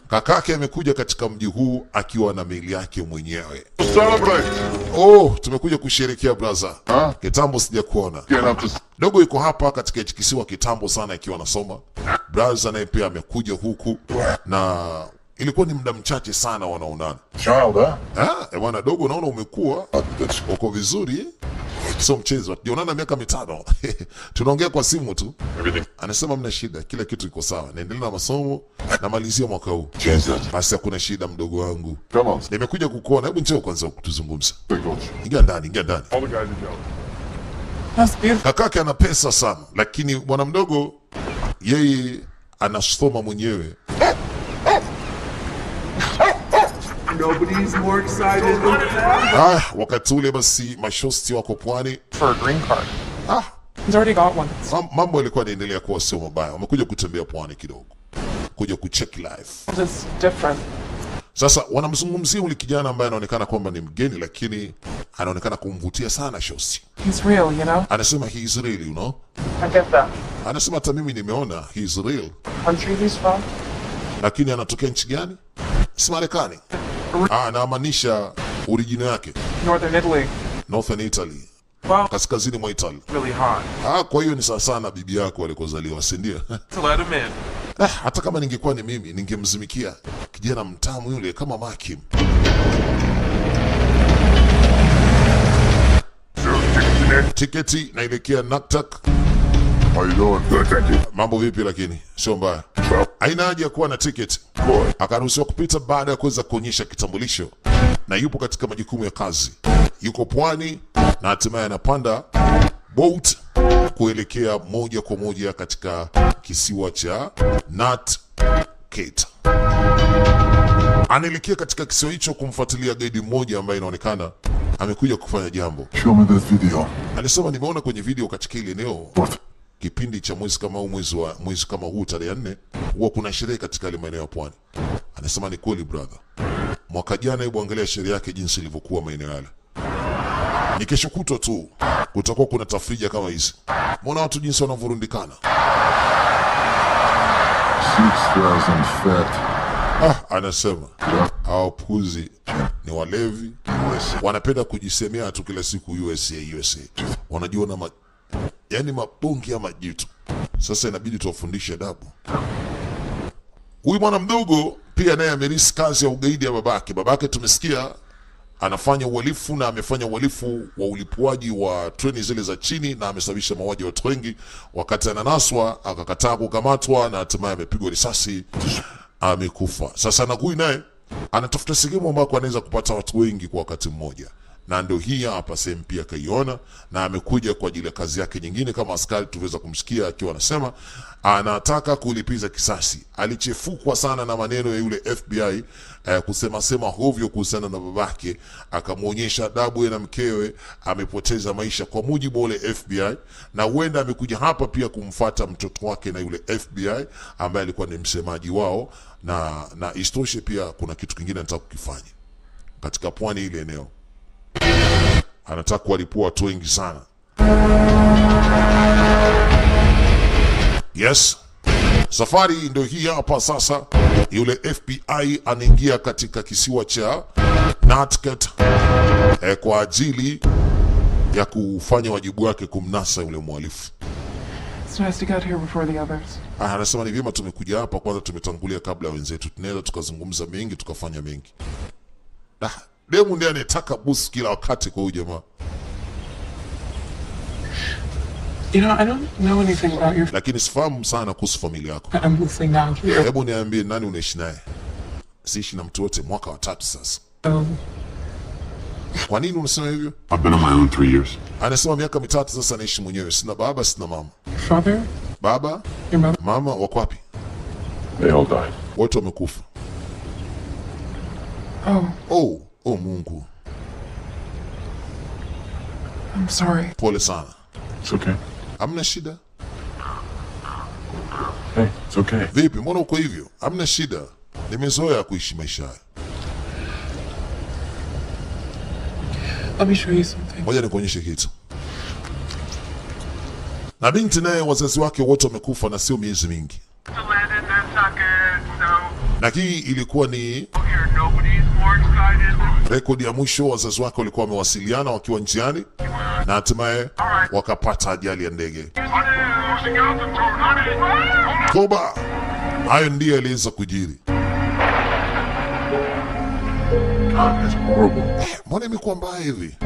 [SPEAKER 1] Kakake amekuja katika mji huu akiwa na meli yake mwenyewe.
[SPEAKER 5] Celebrate.
[SPEAKER 1] Oh, tumekuja kusherehekea, braza.
[SPEAKER 5] Huh?
[SPEAKER 1] Kitambo sijakuona.
[SPEAKER 5] Get up to
[SPEAKER 1] Dogo yuko hapa katika hichi kisiwa kitambo sana akiwa anasoma. Braza naye pia amekuja huku na ilikuwa ni muda mchache sana wanaonana.
[SPEAKER 5] Child, huh?
[SPEAKER 1] Ah, eh bwana dogo, naona umekuwa
[SPEAKER 5] That's
[SPEAKER 1] uko vizuri, sio mchezo. Hatujaonana miaka 5, tunaongea kwa simu tu.
[SPEAKER 2] Everything.
[SPEAKER 1] Anasema mna shida, kila kitu iko sawa, naendelea na masomo, namalizia mwaka huu.
[SPEAKER 5] Change that.
[SPEAKER 1] Basi hakuna shida, mdogo wangu,
[SPEAKER 5] Come on.
[SPEAKER 1] nimekuja kukuona. Hebu njoo kwanza tuzungumze.
[SPEAKER 5] Big ones.
[SPEAKER 1] Ingia ndani, ingia ndani.
[SPEAKER 2] All the guys are jealous.
[SPEAKER 3] That's beautiful.
[SPEAKER 1] Kakake ana pesa sana, lakini bwana mdogo yeye anasoma mwenyewe.
[SPEAKER 4] Nobody's more excited than
[SPEAKER 1] Ah, wakati ule basi mashosti wako pwani.
[SPEAKER 3] For a green card.
[SPEAKER 1] Ah,
[SPEAKER 3] He's already got one.
[SPEAKER 1] mambo yalikuwa yanaendelea kuwa sio mabaya. Wamekuja kutembea pwani kidogo, kuja kucheck life.
[SPEAKER 3] It's different.
[SPEAKER 1] Sasa wanamzungumzia ule kijana ambaye anaonekana kwamba ni mgeni, lakini anaonekana kumvutia sana shosti.
[SPEAKER 3] He's real, you know?
[SPEAKER 1] Anasema he is real.
[SPEAKER 3] I get that.
[SPEAKER 1] Anasema hata mimi nimeona he is real,
[SPEAKER 3] Country he's from?
[SPEAKER 1] Lakini anatokea nchi gani? Si Marekani. Ah, anamaanisha original yake.
[SPEAKER 3] Northern Italy.
[SPEAKER 1] Northern Italy,
[SPEAKER 3] Well,
[SPEAKER 1] kaskazini mwa Italy.
[SPEAKER 4] Really hot.
[SPEAKER 1] Ah, kwa hiyo ni sawa sana bibi yako alikozaliwa, si ndio?
[SPEAKER 4] To let him in.
[SPEAKER 1] Ah, hata kama ningekuwa ni mimi ningemzimikia kijana mtamu yule kama Makim. Tiketi naelekea Naktak.
[SPEAKER 5] How you doing? Good, thank you.
[SPEAKER 1] Mambo vipi? Lakini sio mbaya, haina haja ya kuwa na tiketi.
[SPEAKER 5] Good.
[SPEAKER 1] Akaruhusiwa kupita baada ya kuweza kuonyesha kitambulisho, na yupo katika majukumu ya kazi, yuko pwani na hatimaye anapanda boat kuelekea moja kwa moja katika kisiwa cha Nat Kate. Anaelekea katika kisiwa hicho kumfuatilia gaidi mmoja ambaye inaonekana amekuja kufanya jambo.
[SPEAKER 5] Show me this video.
[SPEAKER 1] Alisema nimeona kwenye video katika ile eneo
[SPEAKER 5] What?
[SPEAKER 1] Kipindi cha mwezi kama huu, mwezi kama huu tarehe 4 huwa kuna sherehe katika ile maeneo ya pwani. Anasema ni kweli, brother. Mwaka jana, hebu angalia sherehe yake jinsi ilivyokuwa maeneo yale. Ni kesho kutwa tu kutakuwa kuna tafrija kama hizi. Mbona watu jinsi wanavyorundikana?
[SPEAKER 5] 6,000 fat.
[SPEAKER 1] Ah, anasema hao puzi ni walevi,
[SPEAKER 5] USA.
[SPEAKER 1] Wanapenda kujisemea tu kila siku USA USA, wanajua na yani mabonge ya majitu. Sasa inabidi tuwafundishe adabu. Huyu mwana mdogo pia naye amerisi kazi ya ugaidi ya babake. Babake tumesikia anafanya uhalifu na amefanya uhalifu wa ulipuaji wa treni zile za chini na amesababisha mauaji ya watu wengi. Wakati ananaswa akakataa kukamatwa na hatimaye amepigwa risasi amekufa. Sasa na huyu naye anatafuta sehemu ambako anaweza kupata watu wengi kwa wakati mmoja, na ndio hii hapa sehemu pia akaiona, na amekuja kwa ajili ya kazi yake nyingine kama askari. Tuweza kumsikia akiwa anasema anataka kulipiza kisasi. Alichefukwa sana na maneno ya yule FBI kusema sema hovyo kuhusiana na babake, akamwonyesha adabu na mkewe amepoteza maisha kwa mujibu wa ule FBI, na huenda amekuja hapa pia kumfata mtoto wake na yule FBI ambaye alikuwa ni msemaji wao, na isitoshe pia kuna kitu kingine anataka kukifanya katika pwani ile eneo, anataka kuwalipua watu wengi sana. Yes, safari ndio hii hapa sasa. Yule FBI anaingia katika kisiwa cha Nantucket kwa ajili ya kufanya wajibu wake kumnasa yule mhalifu.
[SPEAKER 3] It's nice to get here before the others.
[SPEAKER 1] Ah, anasema ni vyema tumekuja hapa kwanza, tumetangulia kabla ya wenzetu, tunaweza tukazungumza mengi tukafanya mengi. Ah, demu ndiye anayetaka busu kila wakati kwa huyu jamaa.
[SPEAKER 3] I don't know anything about your.
[SPEAKER 1] Lakini sifahamu sana kuhusu familia yako.
[SPEAKER 3] I'm listening now here.
[SPEAKER 1] Hebu niambie, nani unaishi naye? Siishi na mtu wote, mwaka wa 3 sasa. Kwa nini unasema hivyo?
[SPEAKER 2] I've been on my own 3 years.
[SPEAKER 1] Anasema miaka 3 sasa naishi mwenyewe, sina baba, sina mama.
[SPEAKER 3] Your father?
[SPEAKER 1] Baba,
[SPEAKER 3] Your mother?
[SPEAKER 1] mama wako wapi?
[SPEAKER 2] They all died.
[SPEAKER 1] Wote wamekufa.
[SPEAKER 3] Oh,
[SPEAKER 1] Oh, oh Mungu,
[SPEAKER 3] I'm sorry.
[SPEAKER 1] pole sana.
[SPEAKER 2] It's okay.
[SPEAKER 1] Hamna shida.
[SPEAKER 2] Hey, it's okay.
[SPEAKER 1] Vipi, mbona uko hivyo? Hamna shida, nimezoea kuishi maisha haya.
[SPEAKER 3] Let me show you something.
[SPEAKER 1] Ngoja nikuonyeshe kitu. Na binti naye wazazi wake wote wamekufa na sio miezi mingi,
[SPEAKER 6] To land in Nantucket, so
[SPEAKER 1] na hii ilikuwa ni
[SPEAKER 6] here nobody's more excited than
[SPEAKER 1] rekodi ya mwisho. Wazazi wake walikuwa wamewasiliana wakiwa njiani na hatimaye wakapata ajali ya ndege.
[SPEAKER 6] I'm losing altitude, honey. Hold on.
[SPEAKER 1] Toba! Hayo ndiyo yaliweza kujiri.
[SPEAKER 5] God, that's horrible.
[SPEAKER 1] Mbona imekuwa mbaya hivi?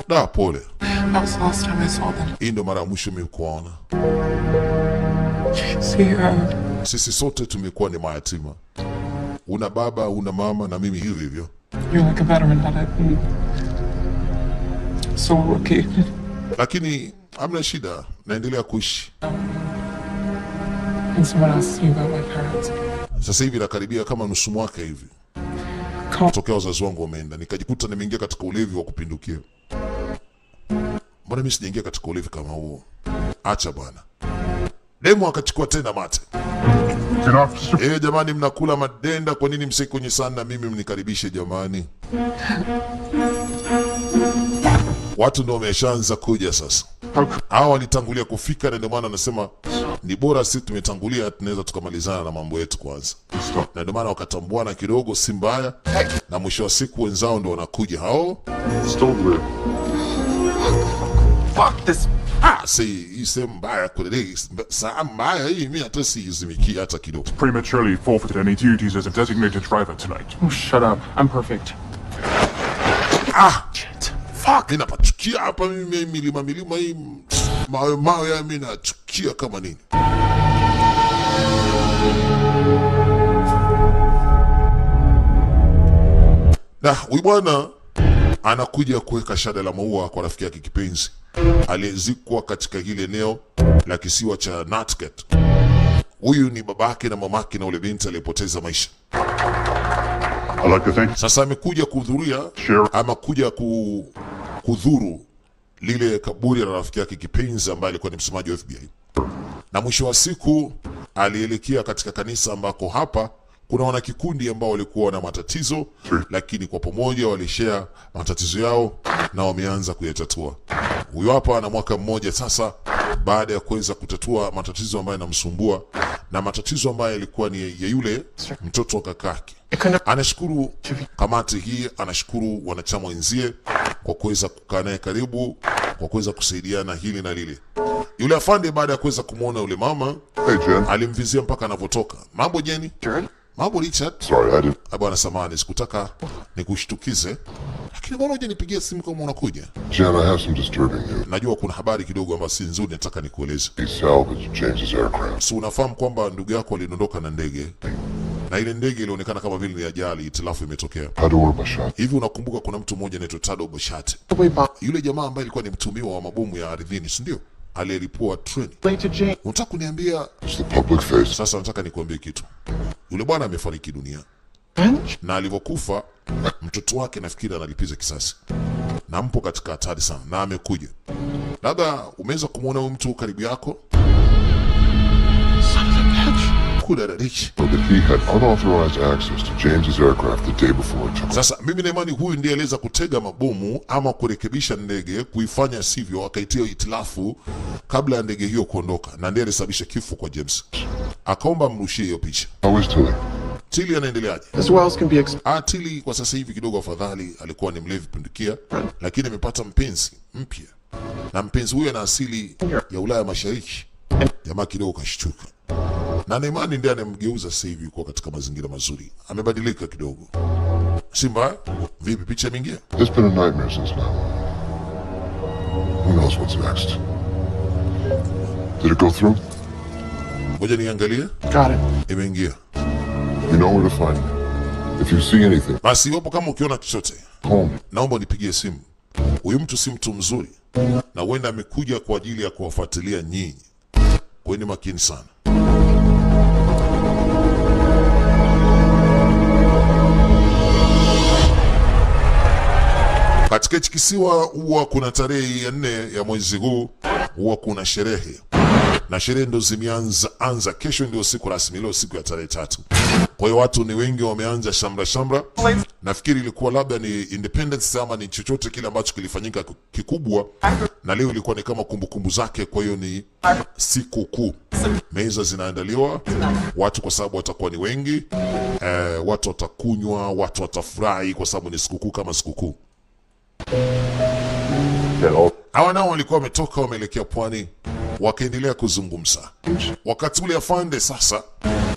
[SPEAKER 1] Da, pole.
[SPEAKER 3] That was the last time I saw them.
[SPEAKER 1] Hii ndo mara ya mwisho mimi kuwaona.
[SPEAKER 3] See,
[SPEAKER 1] Sisi sote tumekuwa ni mayatima, una baba una mama, na mimi hivyo hivyo.
[SPEAKER 3] you're like a veteran at it. And so a rookie.
[SPEAKER 1] Lakini hamna shida, naendelea kuishi.
[SPEAKER 3] And someone asks you about my parents.
[SPEAKER 1] Sasa hivi nakaribia kama nusu mwaka hivi
[SPEAKER 3] Call
[SPEAKER 1] tokea wazazi wangu wameenda, nikajikuta nimeingia katika ulevi wa kupindukia. Mbona mimi sijaingia katika ulevi kama huo? Acha bwana. Demu akachukua tena mate.
[SPEAKER 5] Can officer
[SPEAKER 1] Eh, jamani mnakula madenda, kwa nini msiki kwenye sana na mimi mnikaribishe jamani? Watu ndio wameshaanza kuja sasa. Hawa walitangulia kufika na ndio maana anasema ni bora sisi tumetangulia, tunaweza tukamalizana na mambo yetu kwanza.
[SPEAKER 5] stop?
[SPEAKER 1] Na ndio maana wakatambuana kidogo, si mbaya, na mwisho wa siku wenzao ndio wanakuja hao.
[SPEAKER 5] Still blue.
[SPEAKER 4] Fuck this.
[SPEAKER 1] Ah, si hii sehemu mbaya kweli, saa mbaya hii, mimi hata siizimiki hata kidogo.
[SPEAKER 2] Prematurely forfeited any duties as a designated driver tonight.
[SPEAKER 4] Oh, shut up. I'm perfect.
[SPEAKER 1] Ah,
[SPEAKER 4] Shit. Fuck.
[SPEAKER 1] mimi napachukia hapa mimi, milima milima hii, mawe mawe haya mimi nachukia kama nini. Na huyu bwana anakuja kuweka shada la maua kwa rafiki yake kipenzi aliyezikwa katika hili eneo la kisiwa cha Nantucket. Huyu ni babake na mamake na ule binti aliyepoteza maisha.
[SPEAKER 5] I'd like to thank
[SPEAKER 1] Sasa amekuja kuhudhuria
[SPEAKER 5] Sure.
[SPEAKER 1] ama kuja kudhuru lile kaburi la rafiki yake kipenzi ambaye alikuwa ni msemaji wa FBI, na mwisho wa siku alielekea katika kanisa ambako hapa kuna wanakikundi ambao walikuwa na matatizo, lakini kwa pamoja walishare matatizo yao na wameanza kuyatatua. Huyo hapa ana mwaka mmoja sasa baada ya kuweza kutatua matatizo ambayo yanamsumbua na matatizo ambayo yalikuwa ni ya yule mtoto wa kakake. Anashukuru kamati hii, anashukuru wanachama wenzie kwa kuweza kukaa naye karibu, kwa kuweza kusaidiana hili na lile. Yule afande baada ya kuweza kumwona yule mama
[SPEAKER 5] Hey, Jen.
[SPEAKER 1] alimvizia mpaka anavyotoka. Mambo Jeni? Mambo Richard?
[SPEAKER 5] Sorry, I didn't.
[SPEAKER 1] Ah, bwana samahani, sikutaka nikushtukize, lakini mbona hujanipigia simu kama unakuja?
[SPEAKER 5] Jen, I have some disturbing news.
[SPEAKER 1] Najua kuna habari kidogo ambayo si nzuri, nataka nikueleze.
[SPEAKER 5] He salvaged James's aircraft.
[SPEAKER 1] Si unafahamu kwamba ndugu yako alidondoka na ndege, na ile ndege ilionekana kama vile ni ajali, hitilafu imetokea.
[SPEAKER 5] Tador Bashat.
[SPEAKER 1] Hivi unakumbuka kuna mtu mmoja anaitwa Tado Bashate, yule jamaa ambaye alikuwa ni mtumiwa wa mabomu ya ardhini, si ndio? Aliyelipua treni.
[SPEAKER 4] Late to Jane.
[SPEAKER 1] Unataka kuniambia
[SPEAKER 5] It's the public face.
[SPEAKER 1] sasa? Nataka nikuambie kitu. Yule bwana amefariki dunia, na alivyokufa mtoto wake nafikiri analipiza kisasi, na mpo katika hatari sana, na amekuja. Labda umeweza kumwona huyu mtu karibu yako.
[SPEAKER 4] Son of a bitch.
[SPEAKER 1] Kudadadiki.
[SPEAKER 5] That he had unauthorized access to James's aircraft the day before it took
[SPEAKER 1] Sasa mimi na imani huyu ndiye aliweza kutega mabomu ama kurekebisha ndege kuifanya sivyo, akaitia hitilafu kabla ya ndege hiyo kuondoka, na ndiye alisababisha kifo kwa James. Akaomba mrushie hiyo picha.
[SPEAKER 5] How is Tilly?
[SPEAKER 1] Tilly anaendeleaje?
[SPEAKER 4] As well as can be expected.
[SPEAKER 1] Ah, Tilly kwa sasa hivi kidogo afadhali, alikuwa ni mlevi pindukia, lakini amepata mpenzi mpya, na mpenzi huyo ana asili ya Ulaya Mashariki. Jamaa kidogo kashtuka, na Neymar ndiye anamgeuza sasa hivi kuwa katika mazingira mazuri, amebadilika kidogo. Simba, vipi, picha imeingia?
[SPEAKER 5] It's been a nightmare since now. Who knows what's next? Did it go through?
[SPEAKER 1] Ngoja niangalie.
[SPEAKER 4] Got it.
[SPEAKER 1] Imeingia.
[SPEAKER 5] You know where to find me. If you see anything,
[SPEAKER 1] Basi iwapo kama ukiona chochote,
[SPEAKER 5] call me.
[SPEAKER 1] naomba unipigie simu. Huyu mtu si mtu mzuri, na huenda amekuja kwa ajili ya kuwafuatilia nyinyi. Kwa Kuweni makini sana. Katika hichi kisiwa huwa kuna tarehe ya 4 ya mwezi huu, huwa kuna sherehe na sherehe ndo zimeanza anza. Kesho ndio siku rasmi, leo siku ya tarehe 3. Kwa hiyo watu ni wengi wameanza shamra shamra. Nafikiri ilikuwa labda ni Independence ama ni chochote kile ambacho kilifanyika kikubwa, na leo ilikuwa ni kama kumbukumbu zake. Kwa hiyo ni siku kuu, meza zinaandaliwa watu, kwa sababu watakuwa ni wengi watu watakunywa, watu watafurahi kwa sababu ni sikukuu kama sikukuu. Hawa nao walikuwa wametoka wameelekea pwani, wakaendelea kuzungumza. Wakati ule afande sasa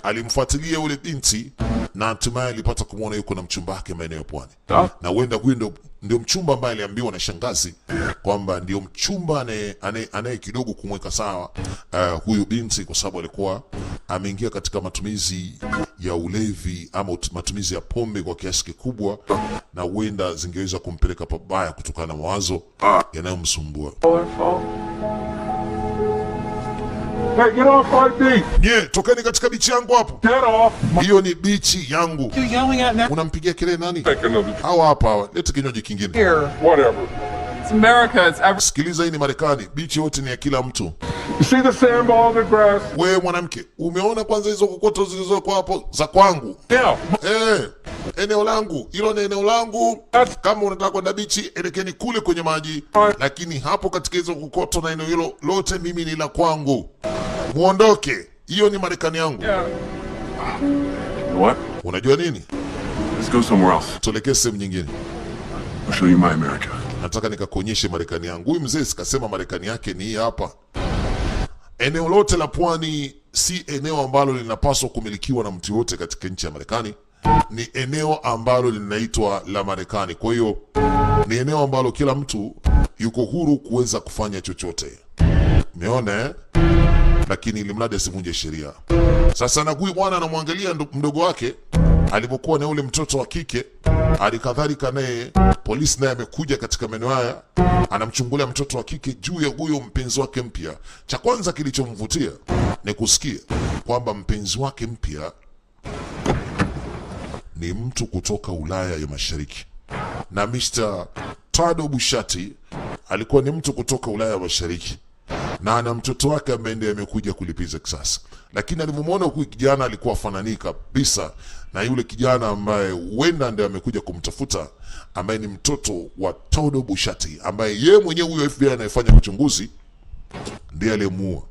[SPEAKER 1] alimfuatilia yule binti na hatimaye alipata kumwona yuko na mchumba wake maeneo ya pwani, na huenda huyu ndio mchumba ambaye aliambiwa na shangazi kwamba ndio mchumba anaye kidogo kumweka sawa huyu binti, kwa sababu alikuwa ameingia katika matumizi ya ulevi ama matumizi ya pombe kwa kiasi kikubwa, na huenda zingeweza kumpeleka pabaya kutokana na mawazo yanayomsumbua.
[SPEAKER 2] Hey, get off my beach!
[SPEAKER 1] Nye, tokeni katika bichi yangu hapo.
[SPEAKER 2] Get off my...
[SPEAKER 1] Hiyo ni bichi yangu.
[SPEAKER 3] You yelling at now?
[SPEAKER 1] Unampigia kelele nani?
[SPEAKER 2] Take another...
[SPEAKER 1] Hawa hapa hawa. Leta kinywaji kingine.
[SPEAKER 3] Here.
[SPEAKER 2] Whatever.
[SPEAKER 3] It's America. It's every.
[SPEAKER 1] Sikiliza, hii ni Marekani. Bichi yote ni ya kila mtu.
[SPEAKER 2] You see the sand ball in the grass?
[SPEAKER 1] Wewe mwanamke, umeona kwanza hizo kokoto zilizoko hapo za kwangu?
[SPEAKER 2] Yeah.
[SPEAKER 1] Eneo langu hilo ni eneo langu. Kama unataka kwenda bichi, elekeni kule kwenye maji, lakini hapo katika hizo kokoto na eneo hilo lote mimi ni la kwangu. Muondoke, hiyo ni Marekani yangu.
[SPEAKER 2] You know what?
[SPEAKER 1] Unajua nini?
[SPEAKER 2] Let's go somewhere else.
[SPEAKER 1] Tuelekee sehemu nyingine.
[SPEAKER 2] I'll show you my America.
[SPEAKER 1] Nataka nikakuonyeshe Marekani yangu. Huyu mzee sikasema Marekani yake ni hii hapa. Eneo lote la pwani si eneo ambalo linapaswa kumilikiwa na mtu yote katika nchi ya Marekani. Ni eneo ambalo linaitwa la Marekani. Kwa hiyo ni eneo ambalo kila mtu yuko huru kuweza kufanya chochote. Umeona eh? Lakini ili mradi asivunje sheria. Sasa na huyu bwana anamwangalia mdogo wake alivyokuwa na yule mtoto wa kike, alikadhalika naye polisi naye amekuja katika maeneo haya, anamchungulia mtoto wa kike juu ya huyo mpenzi wake mpya. Cha kwanza kilichomvutia ni kusikia kwamba mpenzi wake mpya ni mtu kutoka Ulaya ya Mashariki, na Mr. Tado Bushati alikuwa ni mtu kutoka Ulaya ya Mashariki na ana mtoto wake ambaye ndiye amekuja kulipiza kisasi. Lakini alivyomwona huyu kijana alikuwa fanani kabisa na yule kijana ambaye huenda ndiye amekuja kumtafuta, ambaye ni mtoto wa Todo Bushati, ambaye yeye mwenyewe huyo FBI anayefanya uchunguzi ndiye aliyemuua.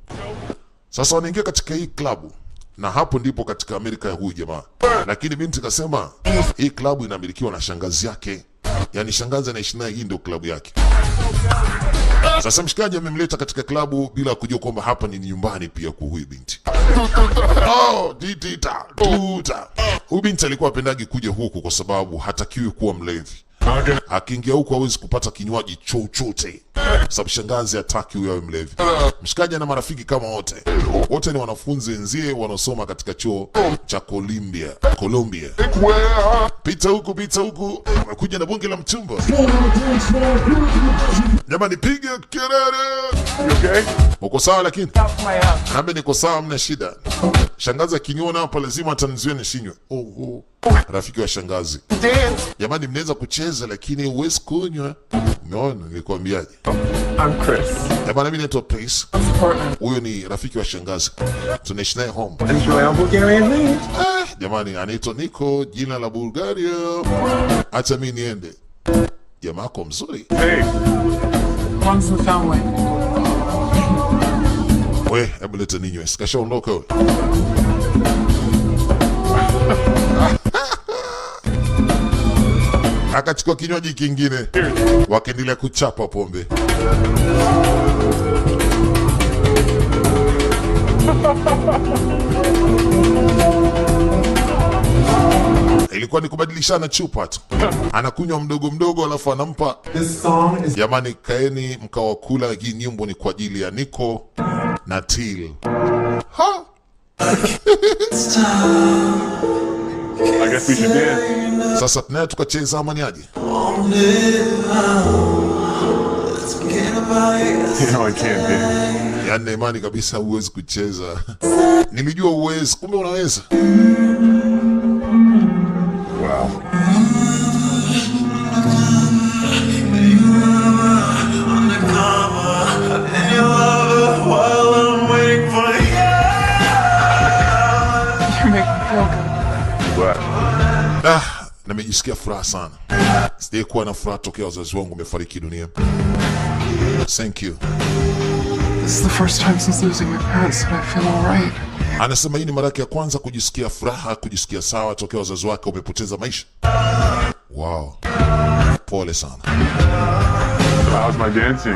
[SPEAKER 1] Sasa wanaingia katika hii klabu na hapo ndipo katika Amerika ya huyu jamaa. Lakini binti kasema hii klabu inamilikiwa na shangazi yake, yaani shangazi anaishi naye, hii ndio klabu yake. Sasa mshikaji amemleta katika klabu bila kujua kwamba hapa ni nyumbani pia kwa huyu binti. Oh, ditita, tuta. Huyu binti alikuwa apendagi kuja huku kwa sababu hatakiwi kuwa mlevi. Akiingia huku hawezi kupata kinywaji chochote, sababu shangazi hataki huyo awe mlevi. Mshikaji ana marafiki kama wote, wote ni wanafunzi wenzie wanaosoma katika chuo cha Columbia. Columbia. Pita huku, pita huku, amekuja na bunge la mchumba. Jamani, piga kelele!
[SPEAKER 2] You okay?
[SPEAKER 1] Uko sawa lakini?
[SPEAKER 3] My ass.
[SPEAKER 1] Naambia niko sawa, mna shida. Shangazi akiniona hapa lazima atanizuia nishinywe. Oh, oh. Rafiki wa shangazi. Jamani, mnaweza kucheza lakini huwezi kunywa. Umeona nilikwambiaje?
[SPEAKER 4] I'm Chris.
[SPEAKER 1] Jamani, mimi naitwa Pace.
[SPEAKER 3] Partner.
[SPEAKER 1] Huyo ni rafiki wa shangazi. Tunaishi naye home.
[SPEAKER 4] Enjoy our Bulgarian meat.
[SPEAKER 1] Jamani, anaitwa Nico, jina la Bulgaria. Acha mimi niende. Jamaa yako mzuri.
[SPEAKER 2] Hey,
[SPEAKER 3] Runs in the family.
[SPEAKER 1] We, hebu leta ninywe. Sikashaondoka wewe. Akachukua kinywaji kingine, wakaendelea kuchapa pombe. Ilikuwa ni kubadilishana chupa tu, anakunywa mdogo mdogo, alafu anampa.
[SPEAKER 4] This song is
[SPEAKER 1] Jamani, kaeni mkawakula. Hii nyimbo ni kwa ajili ya Nico na Till. Ha!
[SPEAKER 2] I guess we should dance.
[SPEAKER 1] Sasa tunaye tukacheza ama ni aje?
[SPEAKER 2] You know I can't dance.
[SPEAKER 1] Yaani na imani kabisa huwezi kucheza. Nilijua huwezi, kumbe unaweza.
[SPEAKER 2] Wow.
[SPEAKER 3] You make me feel good.
[SPEAKER 2] Glad.
[SPEAKER 1] Ah, nimejisikia furaha sana. Sijawahi kuwa na furaha tokea wazazi wangu wamefariki dunia. Thank you.
[SPEAKER 3] This is the first time since losing my parents that I feel alright.
[SPEAKER 1] Anasema hii ni mara yake ya kwanza kujisikia furaha, kujisikia sawa tokea wazazi wake wamepoteza maisha. Wow. Pole sana.
[SPEAKER 2] So how's my dancing?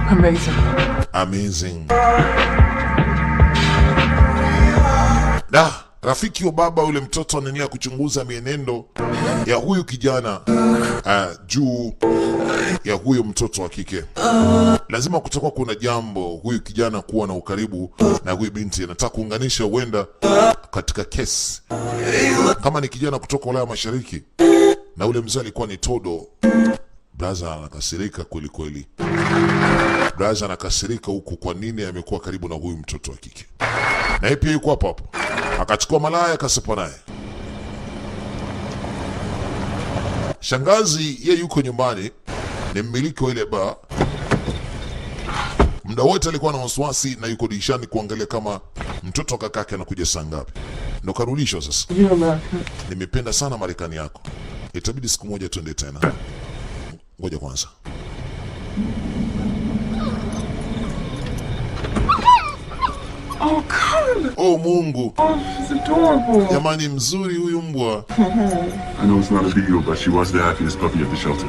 [SPEAKER 3] Amazing.
[SPEAKER 1] Amazing. Da, rafiki wa baba yule mtoto anaendelea kuchunguza mienendo ya huyu kijana juu ya huyu mtoto wa kike. Lazima kutakuwa kuna jambo huyu kijana kuwa na ukaribu na huyu binti, anataka kuunganisha, huenda katika kesi kama ni kijana kutoka Ulaya Mashariki na ule mzee alikuwa ni Todo. Braza anakasirika kweli kweli. Braza anakasirika huku, kwa nini amekuwa karibu na huyu mtoto wa kike? Na yeye pia yuko hapo hapo, akachukua malaya akasepa naye. Shangazi ye yuko nyumbani, ni mmiliki wa ile baa. Muda wote alikuwa na wasiwasi na yuko dirishani kuangalia kama mtoto wa kakake anakuja saa ngapi. Ndo karudishwa sasa.
[SPEAKER 3] You America.
[SPEAKER 1] Nimependa sana Marekani yako, itabidi siku moja tuende tena. Ngoja kwanza.
[SPEAKER 3] Oh God!
[SPEAKER 1] Oh Mungu,
[SPEAKER 3] Oh, she's adorable.
[SPEAKER 1] jamani, mzuri huyu mbwa.
[SPEAKER 2] I know it's not a beagle, but she was the happiest puppy at the shelter.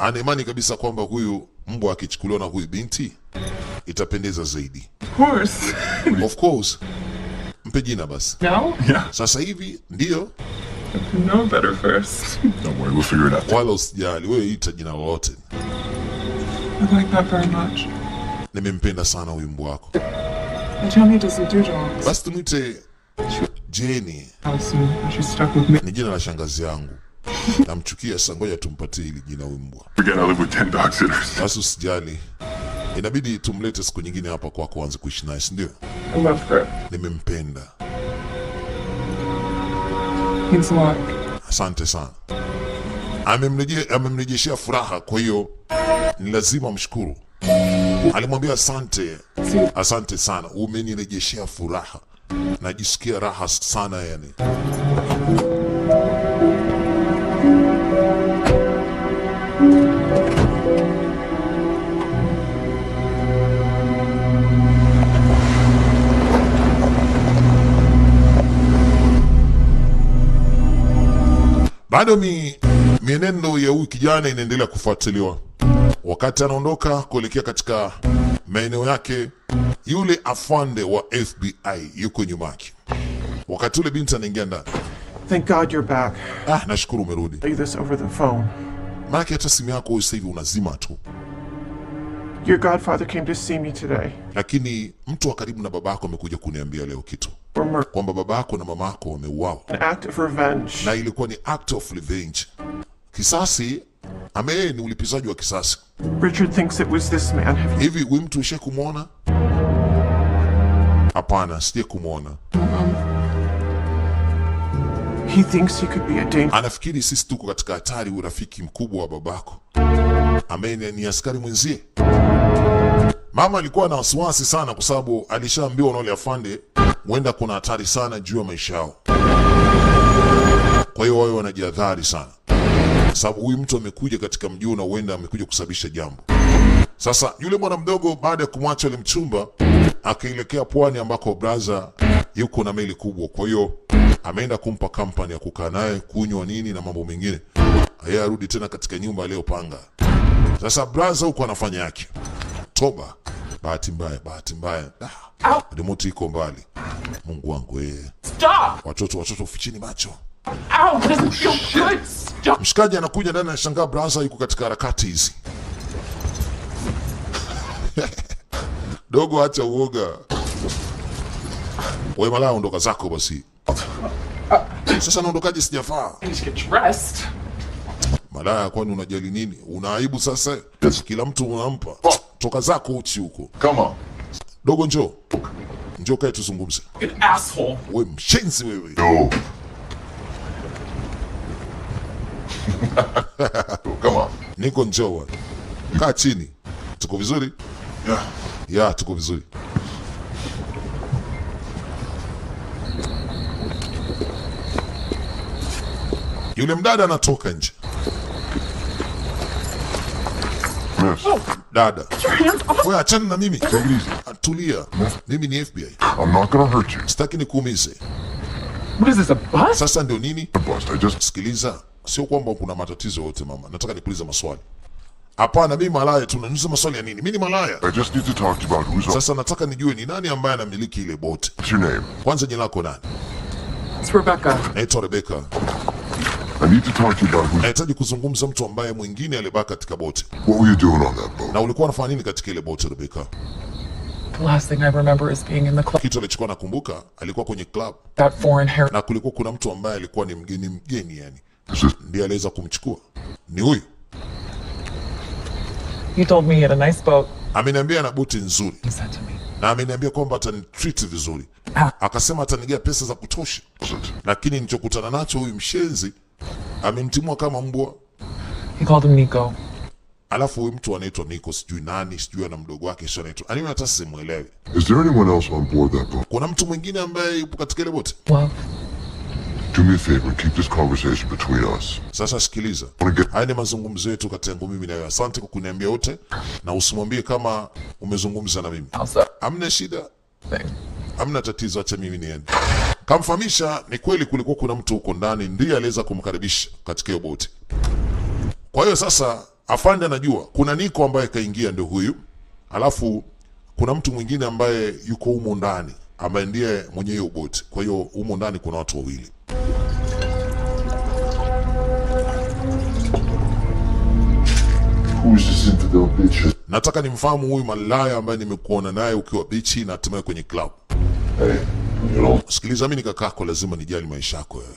[SPEAKER 1] Ana imani kabisa kwamba huyu mbwa akichukuliwa na huyu binti itapendeza zaidi.
[SPEAKER 3] Of course.
[SPEAKER 1] Of course, mpe jina basi.
[SPEAKER 3] Now?
[SPEAKER 2] Yeah.
[SPEAKER 1] Sasa hivi ndio,
[SPEAKER 3] Know better first.
[SPEAKER 2] Don't worry, we'll figure it out.
[SPEAKER 1] wala usijali, wewe ita jina lolote.
[SPEAKER 3] I like that very much.
[SPEAKER 1] Nimempenda sana huyu mbwa wako.
[SPEAKER 3] Jenny doesn't do dogs.
[SPEAKER 1] Basi tumwite Jenny,
[SPEAKER 3] House and she's stuck with me.
[SPEAKER 1] ni jina la shangazi yangu. Namchukia sasa, ngoja tumpatie hili jina huyu mbwa.
[SPEAKER 2] Forget I live with 10 dog sitters.
[SPEAKER 1] Basi usijali, inabidi tumlete siku nyingine hapa kwako aanze kuishi naye, si ndio?
[SPEAKER 3] I love her.
[SPEAKER 1] Nimempenda,
[SPEAKER 3] Means a lot.
[SPEAKER 1] asante sana. Amemrejeshea furaha, kwa hiyo ni lazima mshukuru. Alimwambia asante, asante sana, umenirejeshea furaha, najisikia raha sana yani. Bado mienendo ya huyu kijana inaendelea kufuatiliwa. Wakati anaondoka kuelekea katika maeneo yake, yule afande wa FBI yuko nyuma yake. Wakati ule binti anaingia ndani.
[SPEAKER 4] Thank God you're back.
[SPEAKER 1] Ah, nashukuru umerudi.
[SPEAKER 4] Tell you this over the phone.
[SPEAKER 1] Maanake hata simu yako wewe sasa hivi unazima tu.
[SPEAKER 4] Your godfather came to see me today.
[SPEAKER 1] Lakini mtu wa karibu na babako amekuja kuniambia leo kitu
[SPEAKER 4] For murder.
[SPEAKER 1] kwamba babako na mamako wameuawa,
[SPEAKER 4] An act of revenge.
[SPEAKER 1] na ilikuwa ni act of revenge, kisasi. Ameye ni ulipizaji wa kisasi.
[SPEAKER 4] Richard thinks it was this man. Have you
[SPEAKER 1] Hivi huyu mtu ushawahi kumwona? Hapana, sije kumwona.
[SPEAKER 4] He thinks he could be a danger.
[SPEAKER 1] Anafikiri sisi tuko katika hatari. Urafiki mkubwa wa babako ambaye ni askari mwenzie. Mama alikuwa na wasiwasi sana, kwa sababu alishaambiwa na yule afande huenda kuna hatari sana juu ya maisha yao. Kwa hiyo wao wanajihadhari sana, sababu huyu mtu amekuja katika mji na huenda amekuja kusababisha jambo. Sasa yule bwana mdogo baada ya kumwacha yule mchumba akaelekea pwani ambako braza yuko na meli kubwa. Kwa hiyo ameenda kumpa kampani ya kukaa naye kunywa nini na mambo mengine, yeye arudi tena katika nyumba aliyopanga. Sasa braza huko anafanya yake toba. Bahati mbaya, bahati mbaya, ah, remote iko mbali. Mungu wangu eh.
[SPEAKER 3] Stop!
[SPEAKER 1] Watoto, watoto, fichini macho.
[SPEAKER 3] Ow! It doesn't feel good! Stop!
[SPEAKER 1] Mshikaji anakuja ndani, anashangaa braza yuko katika harakati hizi. Dogo, acha uoga. Wewe malaya, ondoka zako basi. Sasa naondokaje? Sijafaa.
[SPEAKER 3] I need to get dressed.
[SPEAKER 1] Malaya, kwani unajali nini? Una aibu sasa? Kila mtu unampa. Toka zako uchi huko.
[SPEAKER 5] Come on.
[SPEAKER 1] Dogo, njoo. Njoo kae tuzungumze.
[SPEAKER 4] An asshole.
[SPEAKER 1] We mshenzi wewe.
[SPEAKER 5] No. Come on.
[SPEAKER 1] Niko, njoo bwana. Kaa chini. Tuko vizuri?
[SPEAKER 5] Yeah.
[SPEAKER 1] Ya, tuko vizuri. Yule mdada anatoka nje.
[SPEAKER 5] Miss,
[SPEAKER 1] Dada,
[SPEAKER 4] Your hands off.
[SPEAKER 1] wewe achana na mimi.
[SPEAKER 5] take it easy.
[SPEAKER 1] Tulia. Mimi ni FBI.
[SPEAKER 5] I'm not gonna hurt you.
[SPEAKER 1] Sitaki nikuumize.
[SPEAKER 4] What is this, a bus?
[SPEAKER 1] Sasa ndio nini?
[SPEAKER 5] Bust. I just
[SPEAKER 1] Sikiliza, sio kwamba kuna matatizo yote mama. Nataka nikuulize maswali. Hapana, mimi malaya tu. Unaniuliza maswali ya nini? Mimi ni malaya.
[SPEAKER 5] I just need to talk to you about who's
[SPEAKER 1] Sasa nataka nijue ni nani ambaye anamiliki ile boti.
[SPEAKER 5] What's your name?
[SPEAKER 1] Kwanza jina lako nani?
[SPEAKER 4] It's Rebecca.
[SPEAKER 1] Naitwa Rebecca.
[SPEAKER 5] I need to talk to you about who's
[SPEAKER 1] Nahitaji kuzungumza mtu ambaye mwingine alibaki katika boti.
[SPEAKER 5] What were you doing on that boat?
[SPEAKER 1] Na ulikuwa unafanya nini katika ile boti Rebecca?
[SPEAKER 4] The last thing I remember is being in the club.
[SPEAKER 1] Kitu alichokuwa nakumbuka, alikuwa kwenye club
[SPEAKER 4] That foreign hair.
[SPEAKER 1] na kulikuwa kuna mtu ambaye alikuwa ni mgeni mgeni, yani
[SPEAKER 5] Is this
[SPEAKER 1] ndiye aliweza kumchukua. Ni huyu.
[SPEAKER 4] He told me he had a nice boat.
[SPEAKER 1] Ameniambia ana boti nzuri
[SPEAKER 4] He said to me,
[SPEAKER 1] na ameniambia kwamba atanitreat vizuri, akasema atanigea pesa za kutosha,
[SPEAKER 5] it?
[SPEAKER 1] lakini nilichokutana nacho huyu mshenzi amenitimua kama mbwa.
[SPEAKER 4] He called him Nico.
[SPEAKER 1] Alafu huyu mtu anaitwa Nico sijui nani sijui ana mdogo wake sio anaitwa anyway, hata simuelewi.
[SPEAKER 5] Is there anyone else on board that boat?
[SPEAKER 1] Kuna mtu mwingine ambaye yupo katika ile boti?
[SPEAKER 4] Love.
[SPEAKER 5] Do me a favor and keep this conversation between us.
[SPEAKER 1] Sasa sikiliza,
[SPEAKER 5] Wanna get
[SPEAKER 1] haya ni mazungumzo yetu kati yangu mimi na wewe. Asante kwa kuniambia yote, na usimwambie kama umezungumza na mimi.
[SPEAKER 4] Also,
[SPEAKER 1] Hamna shida,
[SPEAKER 4] thing.
[SPEAKER 1] hamna tatizo, acha mimi niende. Kamfahamisha ni kweli kulikuwa kuna mtu huko ndani ndiye aliweza kumkaribisha katika hiyo boti. Kwa hiyo sasa afande anajua kuna Niko ambaye kaingia ndio huyu, alafu kuna mtu mwingine ambaye yuko humo ndani ambaye ndiye mwenye hiyo boti. Kwa hiyo humo ndani kuna watu wawili.
[SPEAKER 5] Who's this infidel bitch?
[SPEAKER 1] Nataka nimfahamu huyu malaya ambaye nimekuona naye ukiwa bichi na hatimaye kwenye club.
[SPEAKER 5] Hey, you know,
[SPEAKER 1] Sikiliza, mimi ni kakako, lazima nijali maisha yako wewe.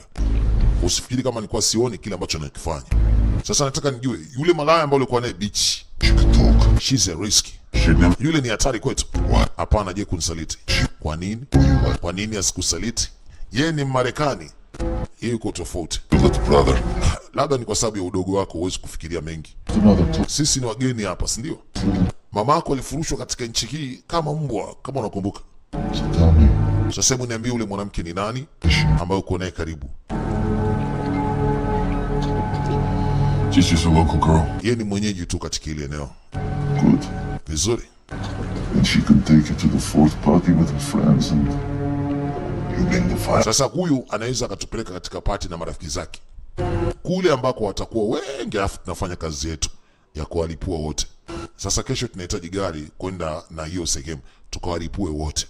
[SPEAKER 1] Usifikiri kama nilikuwa sioni kile ambacho nakifanya. Sasa nataka nijue yule malaya ambaye ulikuwa naye bichi,
[SPEAKER 5] she could talk.
[SPEAKER 1] she's a risk.
[SPEAKER 5] She never
[SPEAKER 1] Yule ni hatari kwetu.
[SPEAKER 5] What?
[SPEAKER 1] Hapana, je, kunisaliti? Kwa nini? Kwa nini asikusaliti? Yeye ni Mmarekani, yeye yuko tofauti.
[SPEAKER 5] little brother.
[SPEAKER 1] Labda ni kwa sababu ya udogo wako, huwezi kufikiria mengi.
[SPEAKER 5] Another talk.
[SPEAKER 1] Sisi ni wageni hapa, si ndio? Mamako alifurushwa katika nchi hii kama mbwa, kama unakumbuka.
[SPEAKER 5] So tell me,
[SPEAKER 1] Sasa hebu niambie, yule mwanamke ni nani ambaye uko naye karibu?
[SPEAKER 5] She's just a local girl.
[SPEAKER 1] Yeye ni mwenyeji tu katika ile eneo.
[SPEAKER 5] Good.
[SPEAKER 1] Vizuri.
[SPEAKER 5] And she can take you to the fourth party with her friends and you bring the fire.
[SPEAKER 1] Sasa huyu anaweza akatupeleka katika party na marafiki zake kule ambako watakuwa wengi, alafu tunafanya kazi yetu ya kuwalipua wote. Sasa kesho tunahitaji gari kwenda na hiyo sehemu tukawalipue wote.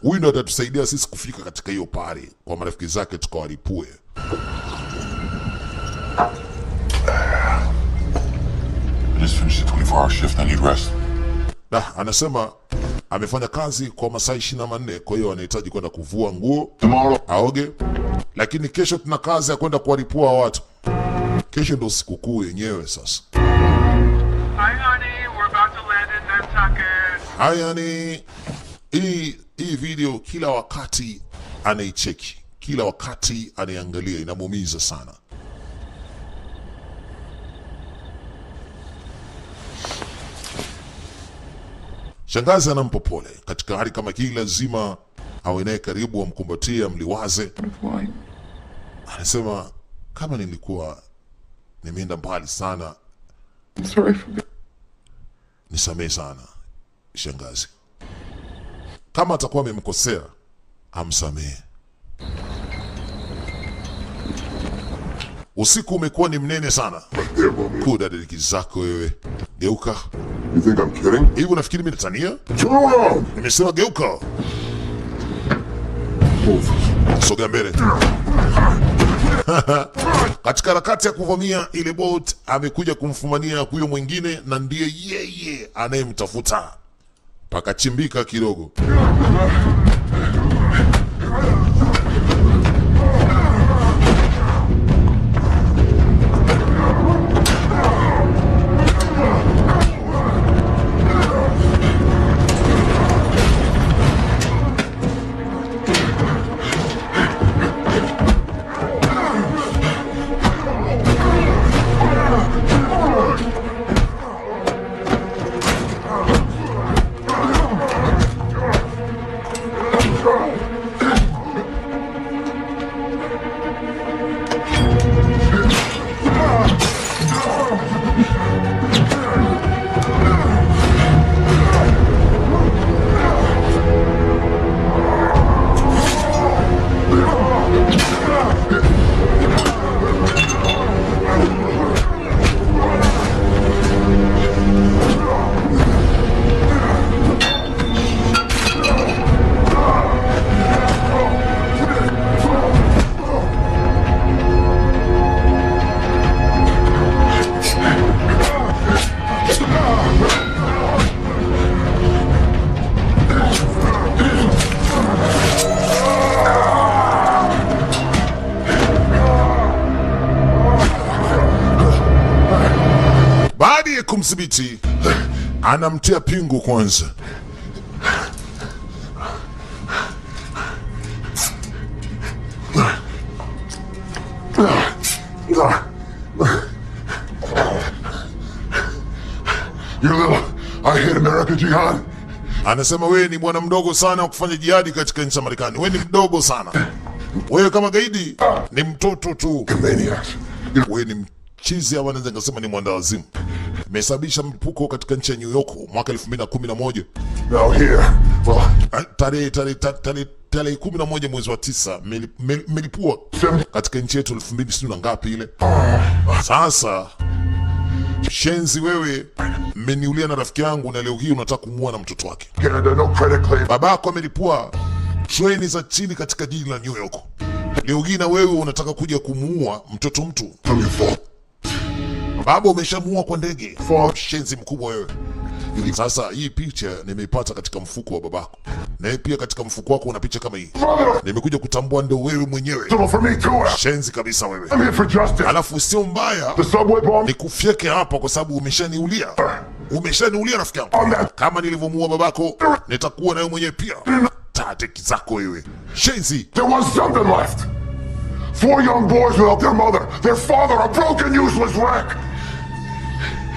[SPEAKER 1] Huyu ndo atatusaidia sisi kufika katika hiyo party kwa marafiki zake tukawalipue.
[SPEAKER 5] I just finished a 24-hour shift. I need rest.
[SPEAKER 1] Na anasema amefanya kazi kwa masaa 24, kwa hiyo anahitaji kwenda kuvua nguo
[SPEAKER 5] Tomorrow.
[SPEAKER 1] aoge, lakini kesho tuna kazi ya kwenda kuwalipua watu. Kesho ndo sikukuu yenyewe sasa.
[SPEAKER 6] Hi, honey. We're about to land in Nantucket.
[SPEAKER 1] Haya, ni hii video kila wakati anaicheki, kila wakati anaiangalia, inamuumiza sana. Shangazi anampa pole. Katika hali kama hii, lazima awe naye karibu, amkumbatie, amliwaze.
[SPEAKER 3] Of wine.
[SPEAKER 1] Anasema kama nilikuwa nimeenda mbali sana,
[SPEAKER 3] I'm sorry for being
[SPEAKER 1] nisamehe sana shangazi. Kama atakuwa amemkosea, amsamehe. Usiku umekuwa ni mnene sana.
[SPEAKER 5] Right there, mommy.
[SPEAKER 1] Kudadiriki zako wewe, geuka.
[SPEAKER 5] You think I'm kidding?
[SPEAKER 1] Hivi unafikiri mimi natania?
[SPEAKER 5] Turn around!
[SPEAKER 1] Nimesema geuka,
[SPEAKER 5] Move.
[SPEAKER 1] sogea mbele. Katika harakati ya kuvamia ile boat, amekuja kumfumania huyo mwingine, na ndiye yeye anayemtafuta. Pakachimbika kidogo. Yeye kumdhibiti anamtia pingu kwanza.
[SPEAKER 5] You little I hate America jihad.
[SPEAKER 1] Anasema wewe ni bwana mdogo sana wa kufanya jihadi katika nchi ya Marekani. Wewe ni mdogo sana. Wewe kama gaidi ni mtoto tu.
[SPEAKER 5] Maniacs. You
[SPEAKER 1] Wewe ni mchizi au anaweza nikasema ni mwendawazimu. Imesababisha mlipuko katika nchi ya New York mwaka 2011.
[SPEAKER 5] Now here, well,
[SPEAKER 1] Tarehe 11 mwezi wa 9 melipua katika nchi yetu 2000 sijui na ngapi ile. Sasa shenzi wewe, mmeniulia na rafiki yangu na leo hii unataka kumuua na mtoto wake.
[SPEAKER 5] Canada, no credit claim.
[SPEAKER 1] Babako amelipua treni za chini katika jiji la New York. Leo hii na wewe unataka kuja kumuua mtoto mtu.
[SPEAKER 5] From your fault.
[SPEAKER 1] Baba umeshamuua kwa ndege. Shenzi mkubwa wewe. Sasa hii picha nimeipata katika mfuko wa babako, na wewe pia katika mfuko wako una picha kama hii. Nimekuja kutambua ndio wewe mwenyewe.
[SPEAKER 5] For me too.
[SPEAKER 1] Shenzi kabisa wewe.
[SPEAKER 5] I'm here for justice.
[SPEAKER 1] Alafu sio mbaya
[SPEAKER 5] The subway bomb
[SPEAKER 1] nikufyeke hapa kwa sababu umeshaniulia, umeshaniulia rafiki yangu.
[SPEAKER 5] On that.
[SPEAKER 1] Kama nilivyomuua babako, nitakuwa na wewe mwenyewe pia. Tateki zako wewe, shenzi.
[SPEAKER 5] There was something left. Four young boys without their mother, their father, a broken, useless wreck.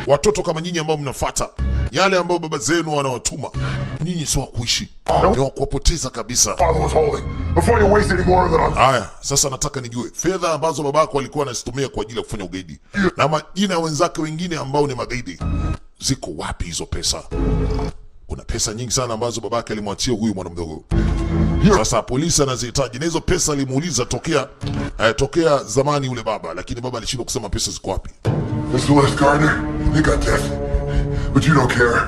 [SPEAKER 1] Watoto kama nyinyi ambao mnafuata yale ambayo baba zenu wanawatuma, nyinyi sio wa kuishi, ni wa kuwapoteza kabisa.
[SPEAKER 5] Father was holding. Before you waste any more of it on
[SPEAKER 1] Haya, sasa nataka nijue fedha ambazo babako alikuwa anazitumia kwa ajili ya kufanya ugaidi na majina ya wenzake wengine ambao ni magaidi, ziko wapi hizo pesa? Kuna pesa nyingi sana ambazo babake alimwachia huyu mwana mdogo. Sasa polisi anazihitaji na hizo pesa alimuuliza tokea zamani yule baba, lakini baba alishindwa kusema pesa ziko wapi.
[SPEAKER 5] Mr. Les Gardner, you got death, but you don't care.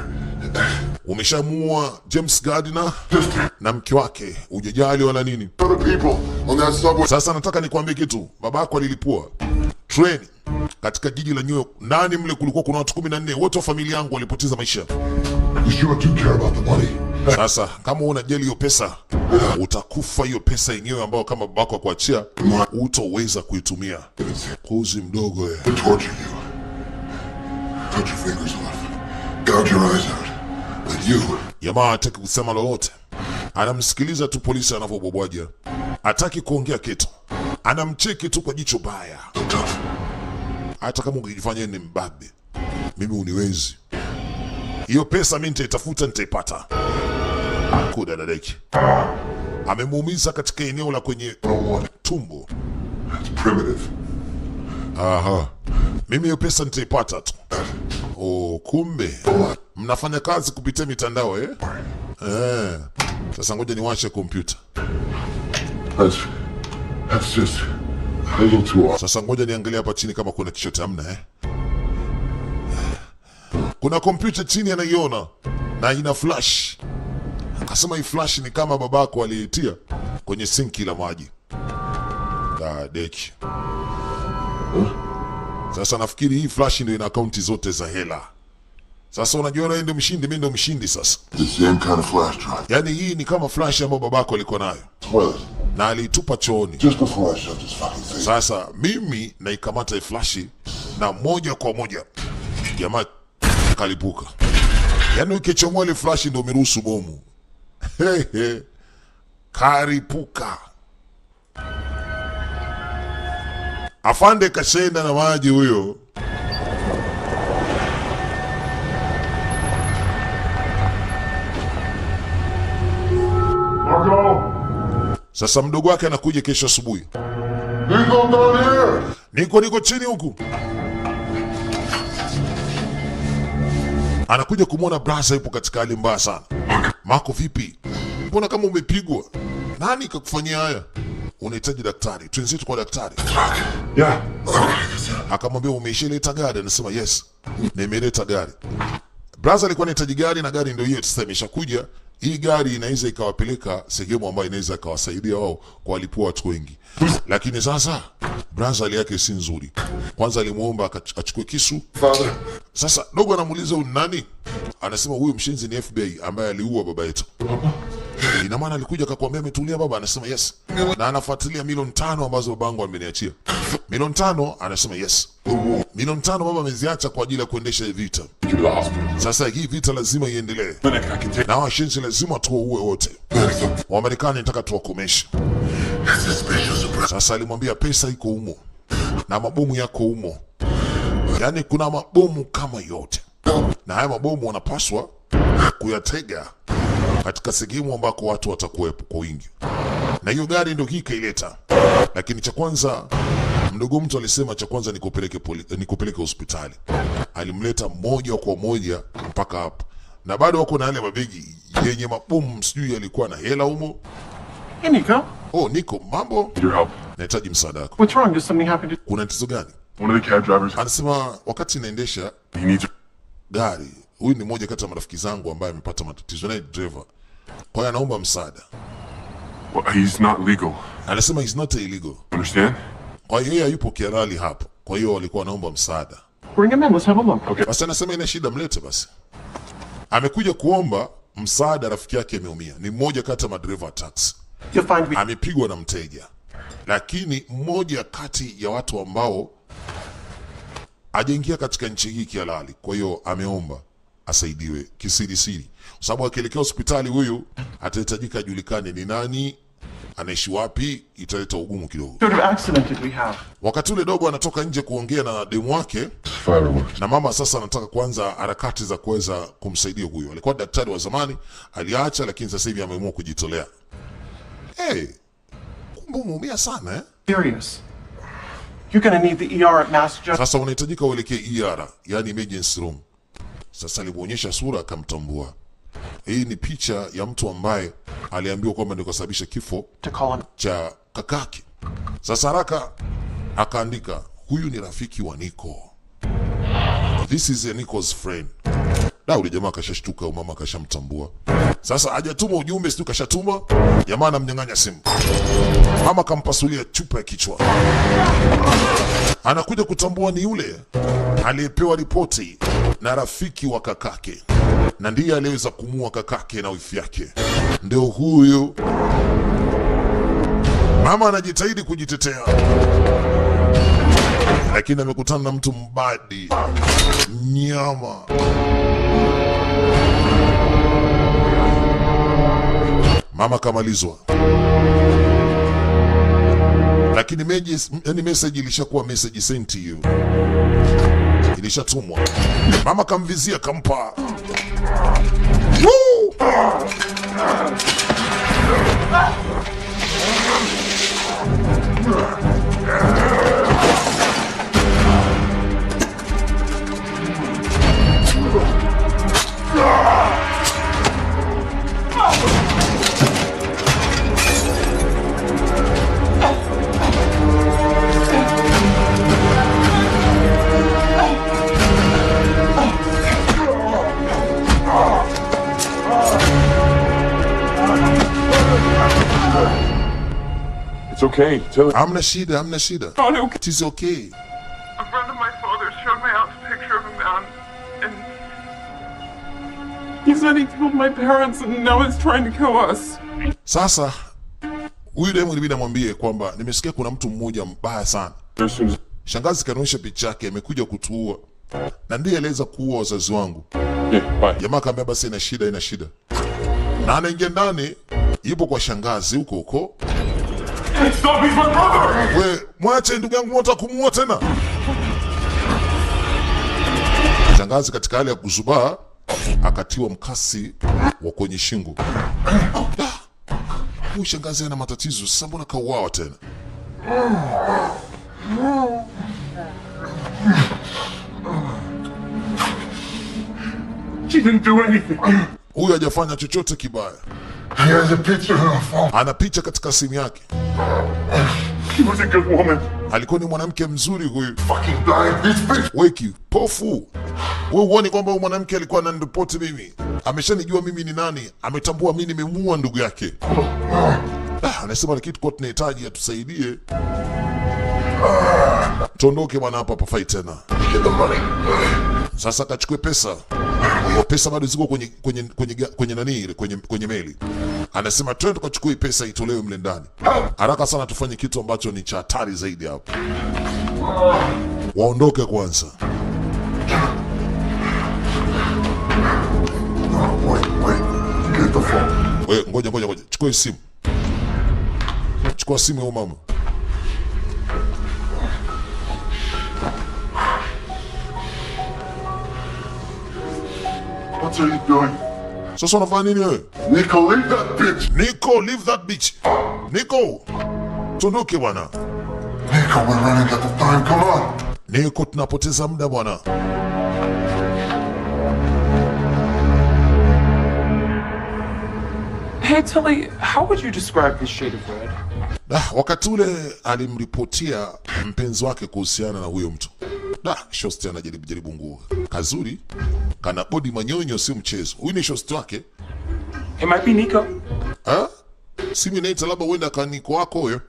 [SPEAKER 1] Umeshamuua James Gardner
[SPEAKER 5] Just
[SPEAKER 1] na mke wake, hujajali wala nini.
[SPEAKER 5] other people on that subway.
[SPEAKER 1] Sasa nataka nikwambie kitu, babako alilipua treni katika jiji la New York. Ndani mle kulikuwa kuna watu 14, wote wa familia yangu walipoteza maisha.
[SPEAKER 5] You sure do care about the money.
[SPEAKER 1] Sasa kama unajali hiyo pesa, utakufa hiyo pesa yenyewe ambayo kama babako akuachia, utoweza kuitumia. Kuzi mdogo eh.
[SPEAKER 5] To torture you. Cut your fingers off. Gouge your eyes out. But you,
[SPEAKER 1] Jamaa hataki kusema lolote, anamsikiliza tu polisi anavyobwabwaja, hataki kuongea kitu, anamcheki tu kwa jicho baya.
[SPEAKER 5] so tough.
[SPEAKER 1] Hata kama ungejifanya ni mbabe, mimi uniwezi. Hiyo pesa mimi nitaitafuta, nitaipata. Kudadadeki amemuumiza katika eneo la kwenye
[SPEAKER 5] I don't want it.
[SPEAKER 1] tumbo.
[SPEAKER 5] It's primitive.
[SPEAKER 1] Aha, mimi hiyo pesa nitaipata tu. Oh, kumbe mnafanya kazi kupitia mitandao eh? Eh. Sasa ngoja niwashe kompyuta.
[SPEAKER 5] That's just a little too off.
[SPEAKER 1] Sasa ngoja niangalie hapa chini kama kuna chochote. Hamna eh? Kuna kompyuta chini anaiona na ina flash. Akasema hii flash ni kama babako aliitia kwenye sinki la maji. Da deki. Sasa nafikiri hii flash ndio ina akaunti zote za hela. Sasa unajua wewe ndio mshindi, mimi ndio mshindi sasa.
[SPEAKER 5] The same kind of flash drive.
[SPEAKER 1] Yaani hii ni kama flash ambayo babako alikuwa nayo
[SPEAKER 5] Toilet.
[SPEAKER 1] Na aliitupa chooni.
[SPEAKER 5] Just before I shoved his fucking face.
[SPEAKER 1] Sasa mimi naikamata hii flashi na moja kwa moja jamaa kalipuka. Yaani ukichomoa ile flashi ndio umeruhusu bomu. Hehe. Karipuka. Afande kashenda na maji huyo.
[SPEAKER 5] Marco!
[SPEAKER 1] Sasa mdogo wake anakuja kesho asubuhi.
[SPEAKER 5] Nico, down here!
[SPEAKER 1] Niko chini huku. Anakuja kumwona brasa yupo katika hali mbaya sana. Marco, vipi? Mbona kama umepigwa? Nani kakufanyia haya? Unahitaji daktari. Twenzetu kwa daktari.
[SPEAKER 5] Yeah.
[SPEAKER 1] Akamwambia umeishaleta gari? Anasema yes, nimeleta gari. Brother alikuwa anahitaji gari na gari ndio hiyo sasa imeshakuja. Hii gari inaweza ikawapeleka sehemu ambayo inaweza ikawasaidia wao kuwalipua watu wengi, lakini sasa brother hali yake si nzuri. Kwanza alimuomba achukue kisu.
[SPEAKER 5] Father.
[SPEAKER 1] Sasa dogo anamuuliza huyu ni nani? Anasema huyu mshenzi ni FBI ambaye aliua baba yetu. Ina maana alikuja akakwambia ametulia baba? Anasema yes, na anafuatilia milioni 5 ambazo babangu ameniachia. Milioni 5? Anasema yes, milioni 5 baba ameziacha kwa ajili ya kuendesha hii vita.
[SPEAKER 5] Take you to the hospital.
[SPEAKER 1] Sasa hii vita lazima iendelee,
[SPEAKER 5] Clinic, I can take.
[SPEAKER 1] Na washenzi lazima tuwaue wote. Wamarekani nataka tuwakomeshe.
[SPEAKER 5] It's a special surprise.
[SPEAKER 1] Sasa alimwambia pesa iko humo na mabomu yako humo, yaani kuna mabomu kama yote, na haya mabomu wanapaswa kuyatega katika sehemu ambako watu watakuwepo kwa wingi, na hiyo gari ndio hii kaileta. Lakini cha kwanza mdogo mtu alisema cha kwanza nikupeleke hospitali. Alimleta moja kwa moja mpaka hapa, na bado wako na yale mabegi yenye mabomu, sijui yalikuwa na hela humo.
[SPEAKER 4] Hey, Nico.
[SPEAKER 1] Oh, Nico, mambo?
[SPEAKER 5] Your help.
[SPEAKER 1] Nahitaji msaada wako.
[SPEAKER 4] What's wrong? Did something happen to
[SPEAKER 1] Kuna tatizo gani?
[SPEAKER 5] One of the cab drivers,
[SPEAKER 1] Anasema wakati naendesha
[SPEAKER 5] he needs
[SPEAKER 1] gari, huyu ni mmoja kati ya marafiki zangu ambaye amepata matatizo, naye driver, kwa hiyo anaomba msaada.
[SPEAKER 5] Well, he's not legal.
[SPEAKER 1] Anasema he's not illegal,
[SPEAKER 5] Understand?
[SPEAKER 1] kwa hiyo yeye hayupo kihalali hapo, kwa hiyo walikuwa wanaomba msaada.
[SPEAKER 4] Bring him in. Let's have a look.
[SPEAKER 5] Okay.
[SPEAKER 1] Basi anasema ina shida, mlete basi. Amekuja kuomba msaada, rafiki yake ameumia, ni mmoja kati ya madereva wa taxi,
[SPEAKER 4] You'll find me.
[SPEAKER 1] Amepigwa na mteja, lakini mmoja kati ya watu ambao hajaingia katika nchi hii kihalali, kwa hiyo ameomba asaidiwe kisirisiri, kwa sababu akielekea hospitali huyu atahitajika ajulikane ni nani, anaishi wapi, italeta ugumu kidogo.
[SPEAKER 4] What sort of accident did we have?
[SPEAKER 1] Wakati ule dogo anatoka nje kuongea na demu wake
[SPEAKER 5] Fireworks.
[SPEAKER 1] na mama sasa anataka kuanza harakati za kuweza kumsaidia huyu. Alikuwa daktari wa zamani, aliacha, lakini sasa hivi ameamua kujitolea. Hey, kumbe umeumia sana, eh?
[SPEAKER 4] Serious. You're gonna need the ER at Mass General.
[SPEAKER 1] Sasa unahitajika uelekee ER, yani emergency room. Sasa alimuonyesha sura akamtambua. Hii ni picha ya mtu ambaye aliambiwa kwamba ndio kasababisha kifo
[SPEAKER 4] To call him.
[SPEAKER 1] Cha kakake. Sasa haraka akaandika, huyu ni rafiki wa Nico. This is a Nico's friend. Da, ule jamaa akashashtuka, mama akashamtambua. Sasa hajatuma ujumbe, sijui kashatuma. Jamaa anamnyang'anya simu. Mama kampasulia chupa ya kichwa. Anakuja kutambua ni yule aliyepewa ripoti na rafiki wa kakake, na ndiye aliyeweza kumua kakake na wifi yake. Ndio huyu. Mama anajitahidi kujitetea, lakini amekutana na mtu mbadi, mnyama. Mama kamalizwa, lakini yani message ilishakuwa message sent, hiyo ilishatumwa. Mama kamvizia, kampa. Woo!
[SPEAKER 5] It's okay. Tell it.
[SPEAKER 1] Hamna shida, hamna shida.
[SPEAKER 3] Not okay.
[SPEAKER 1] It is okay.
[SPEAKER 6] A friend of my father's showed my aunt a picture of a man, and
[SPEAKER 3] He said he killed my parents and now he's trying to kill us.
[SPEAKER 1] Sasa huyu demu ilibidi amwambie kwamba nimesikia kuna mtu mmoja mbaya sana.
[SPEAKER 5] As soon as
[SPEAKER 1] Shangazi kanionyesha picha yake, amekuja kutuua na ndiye aliweza kuua wazazi wangu.
[SPEAKER 5] Yeah, bye.
[SPEAKER 1] Jamaa akaambia basi ina shida, ina shida, na anaingia ndani, yupo kwa shangazi huko huko.
[SPEAKER 5] Stop! He's my brother!
[SPEAKER 1] We mwache ndugu yangu, unataka kumuua tena? Shangazi katika hali ya kuzubaa akatiwa mkasi wa kwenye shingo. Ah, huyu shangazi ana matatizo sasa, mbona kauawa tena?
[SPEAKER 5] She didn't do anything.
[SPEAKER 1] Huyu hajafanya chochote kibaya.
[SPEAKER 5] He has a picture on her phone.
[SPEAKER 1] Ana picha katika simu yake.
[SPEAKER 5] She was a good woman.
[SPEAKER 1] Alikuwa ni mwanamke mzuri huyu.
[SPEAKER 5] Fucking blind. This bitch.
[SPEAKER 1] We kipofu, we huoni kwamba huyu mwanamke alikuwa ananiripoti mimi? Ameshanijua mimi ni nani, ametambua mimi nimemuua ndugu yake. Ah, anasema lakini tulikuwa tunahitaji atusaidie. Tuondoke bwana, hapa hapafai tena.
[SPEAKER 5] Get the money.
[SPEAKER 1] Sasa akachukue pesa. Pesa bado ziko kwenye nani ile kwenye meli. Anasema twende tukachukue pesa itolewe mle ndani. Haraka sana tufanye kitu ambacho ni cha hatari zaidi hapo. Waondoke kwanza.
[SPEAKER 5] No, wait, wait. Get the phone.
[SPEAKER 1] Wewe ngoja ngoja ngoja. Chukua hii simu. Chukua simu ya huyu mama.
[SPEAKER 5] What are you doing?
[SPEAKER 1] Sasa unafanya nini wewe?
[SPEAKER 5] Nico, leave that bitch!
[SPEAKER 1] Nico, leave that bitch. Nico, tuondoke bwana.
[SPEAKER 5] Nico, we're running out of time. Come on.
[SPEAKER 1] Nico, tunapoteza muda bwana.
[SPEAKER 4] Hey, Tilly, how would you describe this shade of red?
[SPEAKER 1] Da, wakati ule alimripotia mpenzi wake kuhusiana na huyo mtu. Da, shosti anajaribu jaribu nguo. Kazuri, kana bodi manyonyo sio mchezo. Huyu ni shosti wake.
[SPEAKER 4] It might be Nico.
[SPEAKER 1] Ha? Simu inaita labda huenda kaniko wako huyo.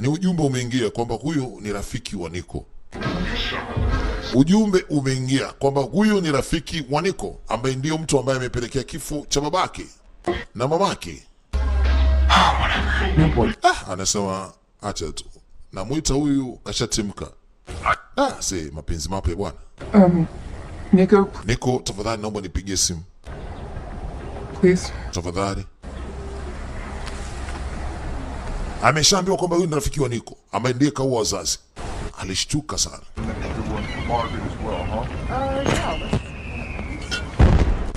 [SPEAKER 1] Ni ujumbe umeingia kwamba huyu ni rafiki wa Niko. Ujumbe umeingia kwamba huyu ni rafiki wa Niko ambaye ndiyo mtu ambaye amepelekea kifo cha babake na mamake. Ah, anasema acha tu, namwita huyu kashatimka. Ah, si mapenzi mapya bwana.
[SPEAKER 3] Nico,
[SPEAKER 1] Niko, tafadhali naomba nipigie simu
[SPEAKER 3] please.
[SPEAKER 1] tafadhali. Ameshaambiwa kwamba huyu ni rafiki wa Niko ambaye ndiye kaua wazazi. Alishtuka sana.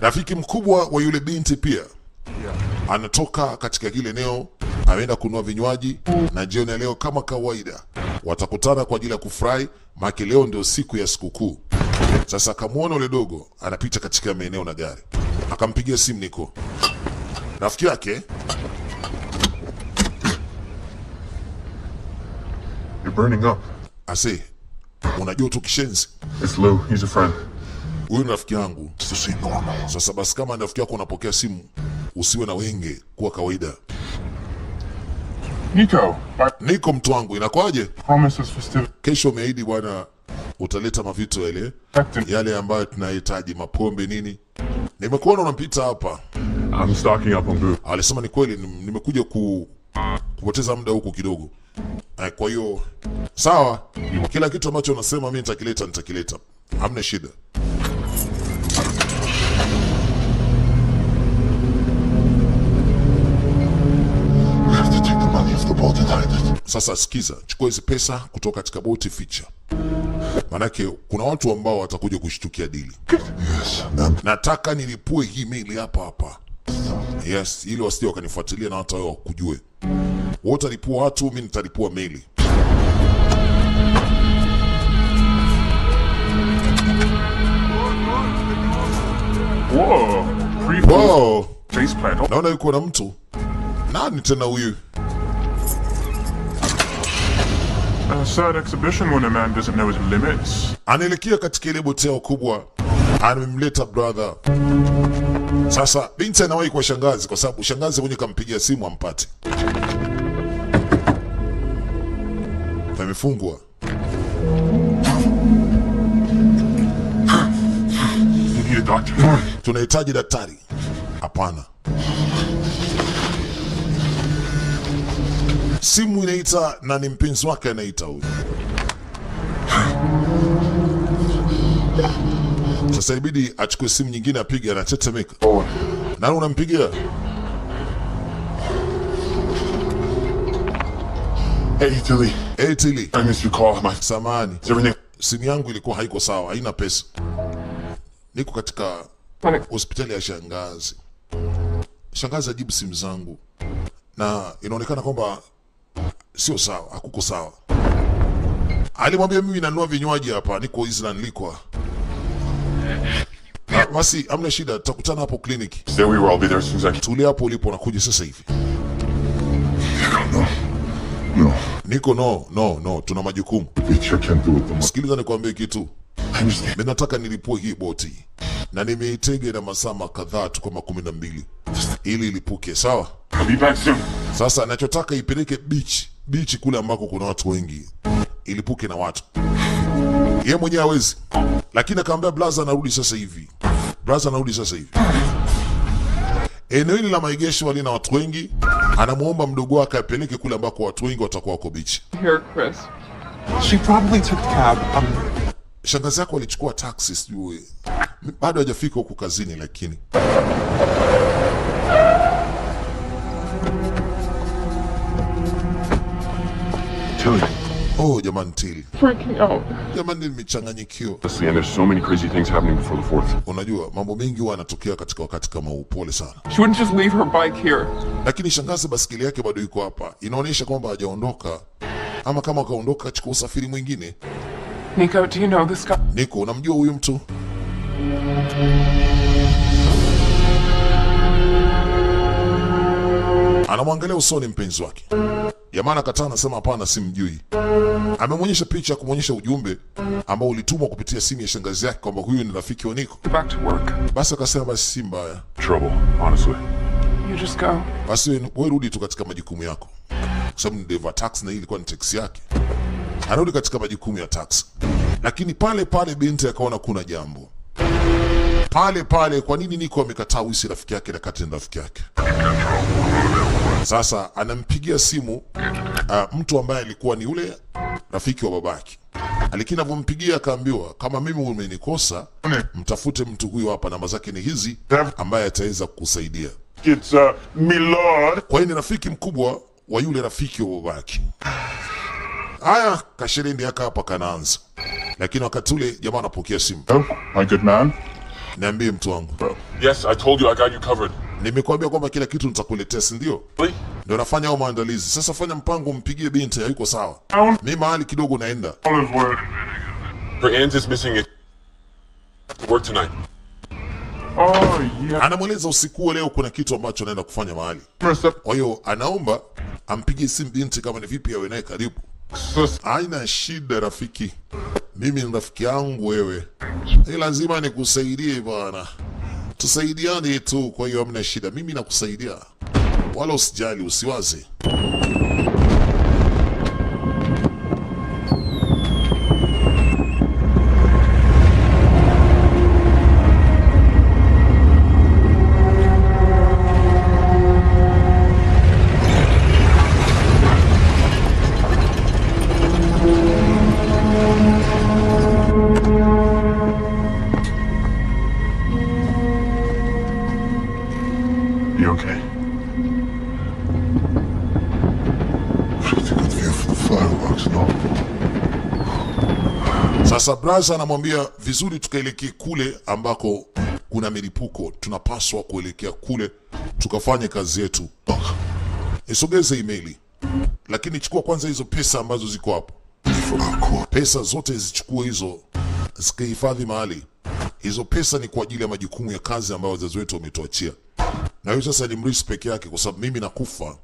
[SPEAKER 1] Rafiki mkubwa wa yule binti pia anatoka katika kile eneo, ameenda kununua vinywaji, na jioni ya leo kama kawaida watakutana kwa ajili ya kufurahi, maana leo ndio siku ya sikukuu. Sasa akamwona yule dogo anapita katika maeneo na gari, akampigia simu Niko, rafiki yake.
[SPEAKER 5] You're burning up.
[SPEAKER 1] Ase, unajua tu kishenzi,
[SPEAKER 5] It's Lou. He's a friend.
[SPEAKER 1] huyu ni rafiki yangu.
[SPEAKER 5] It's to seem normal.
[SPEAKER 1] Sasa basi, kama ni rafiki yako unapokea simu, usiwe na wenge, kuwa kawaida.
[SPEAKER 2] Nico, I
[SPEAKER 1] Niko mtu wangu, inakwaje?
[SPEAKER 2] promise this festivity.
[SPEAKER 1] Kesho umeahidi bwana, utaleta mavito yale yale ambayo tunahitaji, mapombe nini. Nimekuona unapita hapa.
[SPEAKER 2] I'm stocking up on booze.
[SPEAKER 1] Alisema ni kweli, nimekuja kupoteza muda huku kidogo. Kwa hiyo sawa, kila kitu ambacho unasema mimi nitakileta, nitakileta, hamna shida.
[SPEAKER 5] We have to take the money off the boat and hide it.
[SPEAKER 1] Sasa sikiza, chukua hizi pesa kutoka katika boti, ficha, manake kuna watu ambao watakuja kushtukia dili.
[SPEAKER 5] Yes, then
[SPEAKER 1] Nataka nilipue hii meli hapa hapa, yes, ili wasije wakanifuatilia na hata wao wakujue. Wewe utalipua watu, mimi nitalipua meli.
[SPEAKER 2] Whoa! Free
[SPEAKER 1] Wow,
[SPEAKER 2] face plant.
[SPEAKER 1] naona yuko na mtu. Nani tena huyu?
[SPEAKER 2] A sad exhibition when a man doesn't know his limits.
[SPEAKER 1] Anaelekea katika ile boti yao kubwa, amemleta brother. Sasa binti anawahi kwa shangazi, kwa sababu shangazi mwenyewe kampigia simu ampate. Pamefungwa.
[SPEAKER 2] You need a doctor.
[SPEAKER 1] Tunahitaji daktari. Hapana. Simu inaita na ni mpenzi wake anaita huyu. Sasa ibidi achukue simu nyingine apige, anatetemeka. Nani unampigia?
[SPEAKER 5] Hey, Tilly.
[SPEAKER 1] Hey, Tilly.
[SPEAKER 5] I missed your call. My
[SPEAKER 1] Samahani.
[SPEAKER 5] is everything
[SPEAKER 1] Simu yangu ilikuwa haiko sawa, haina pesa. Niko katika hospitali ya shangazi. Shangazi ajibu simu zangu, na inaonekana kwamba sio sawa, hakuko sawa. Alimwambia mimi nanunua vinywaji hapa, niko Island Liquor. Ah, basi hamna shida, tutakutana hapo kliniki.
[SPEAKER 2] Stay where you are. I'll be there as soon as I can.
[SPEAKER 1] Tulia hapo ulipo, nakuja sasa hivi.
[SPEAKER 5] No. No.
[SPEAKER 1] Niko no no no, tuna majukumu.
[SPEAKER 5] Bitch, I can't do it. The
[SPEAKER 1] Sikiliza nikwambie kitu.
[SPEAKER 5] I understand.
[SPEAKER 1] Mimi nataka nilipue hii boti na nimeitega na masaa kadhaa tu kama 12 ili ilipuke, sawa?
[SPEAKER 2] I'll be back soon.
[SPEAKER 1] Sasa nachotaka ipeleke beach, beach kule ambako kuna watu wengi, ilipuke na watu. Yeye mwenyewe hawezi, lakini akamwambia blaza anarudi sasa hivi, blaza anarudi sasa hivi. Eneo hili la maegesho halina watu wengi, anamuomba mdogo wake apeleke kule ambako watu wengi watakuwa wako bichi.
[SPEAKER 3] Here, Chris.
[SPEAKER 4] She probably took the cab.
[SPEAKER 1] Shangazi yako alichukua taxi, sijui bado hajafika huku kazini, lakini
[SPEAKER 2] Tilly.
[SPEAKER 1] oh, jamani Tilly,
[SPEAKER 3] Freaking out.
[SPEAKER 1] jamani nimechanganyikiwa.
[SPEAKER 2] Honestly, and there's so many crazy things happening before the 4th.
[SPEAKER 1] Unajua mambo mengi huwa yanatokea katika wakati kama huu, pole sana.
[SPEAKER 3] She wouldn't just leave her bike here.
[SPEAKER 1] Lakini shangazi basikeli yake bado iko hapa, inaonyesha kwamba hajaondoka, ama kama akaondoka achukua usafiri mwingine.
[SPEAKER 3] Nico, do you know this guy?
[SPEAKER 1] Niko, unamjua huyu mtu? Anamwangalia usoni mpenzi wake. Jamaa anakataa, anasema hapana, simjui. Amemwonyesha picha, kumwonyesha ujumbe ambao ulitumwa kupitia simu ya shangazi yake kwamba huyu ni rafiki wa Niko.
[SPEAKER 3] Go back to work.
[SPEAKER 1] Basi akasema basi si mbaya,
[SPEAKER 2] Trouble, honestly.
[SPEAKER 3] You just go.
[SPEAKER 1] basi wewe rudi tu katika majukumu yako, kwa sababu ni dereva taxi na hii ilikuwa ni taxi yake. Anarudi katika majukumu ya taxi, lakini pale pale binti akaona kuna jambo pale pale. Kwa nini Niko amekataa huyu si rafiki yake na kati ni rafiki yake? Sasa anampigia simu mtu ambaye alikuwa ni yule rafiki wa babake. Lakini anavyompigia akaambiwa, kama mimi umenikosa, mtafute mtu huyo hapa, namba zake ni hizi, ambaye ataweza kukusaidia.
[SPEAKER 2] It's Milord.
[SPEAKER 1] Kwa hiyo ni rafiki mkubwa wa yule rafiki wa babake. Haya, kasherendi aka hapa kanaanza, lakini wakati ule jamaa anapokea simu.
[SPEAKER 2] Oh, my good man.
[SPEAKER 1] Niambie mtu wangu,
[SPEAKER 2] Yes, I told you I got you covered.
[SPEAKER 1] nimekuambia kwamba kila kitu nitakuletea, si ndio?
[SPEAKER 2] Really?
[SPEAKER 1] Ndio nafanya hayo maandalizi sasa. Fanya mpango, mpigie binti, hayuko sawa. Mi mahali kidogo naenda.
[SPEAKER 2] Olive Her aunt is missing at work tonight. Oh, yeah.
[SPEAKER 1] Anamweleza usiku wa leo kuna kitu ambacho anaenda kufanya mahali. Kwa hiyo anaomba ampigie simu binti kama ni vipi awe naye karibu. Haina shida rafiki, mimi ni rafiki yangu wewe, ni lazima nikusaidie bwana, tusaidiane tu. Kwa hiyo hamna shida, mimi nakusaidia, wala usijali, usiwaze.
[SPEAKER 2] You okay?
[SPEAKER 5] Pretty good view for the fireworks, no?
[SPEAKER 1] Sasa braza anamwambia vizuri, tukaelekee kule ambako kuna milipuko, tunapaswa kuelekea kule tukafanye kazi yetu. Isogeze emaili, lakini chukua kwanza hizo pesa ambazo ziko hapo.
[SPEAKER 5] For our court.
[SPEAKER 1] Pesa zote zichukue hizo, zikahifadhi mahali. Hizo pesa ni kwa ajili ya majukumu ya kazi ambayo wazazi wetu wametuachia, na hiyo sasa ni mrisi peke yake, kwa sababu mimi nakufa,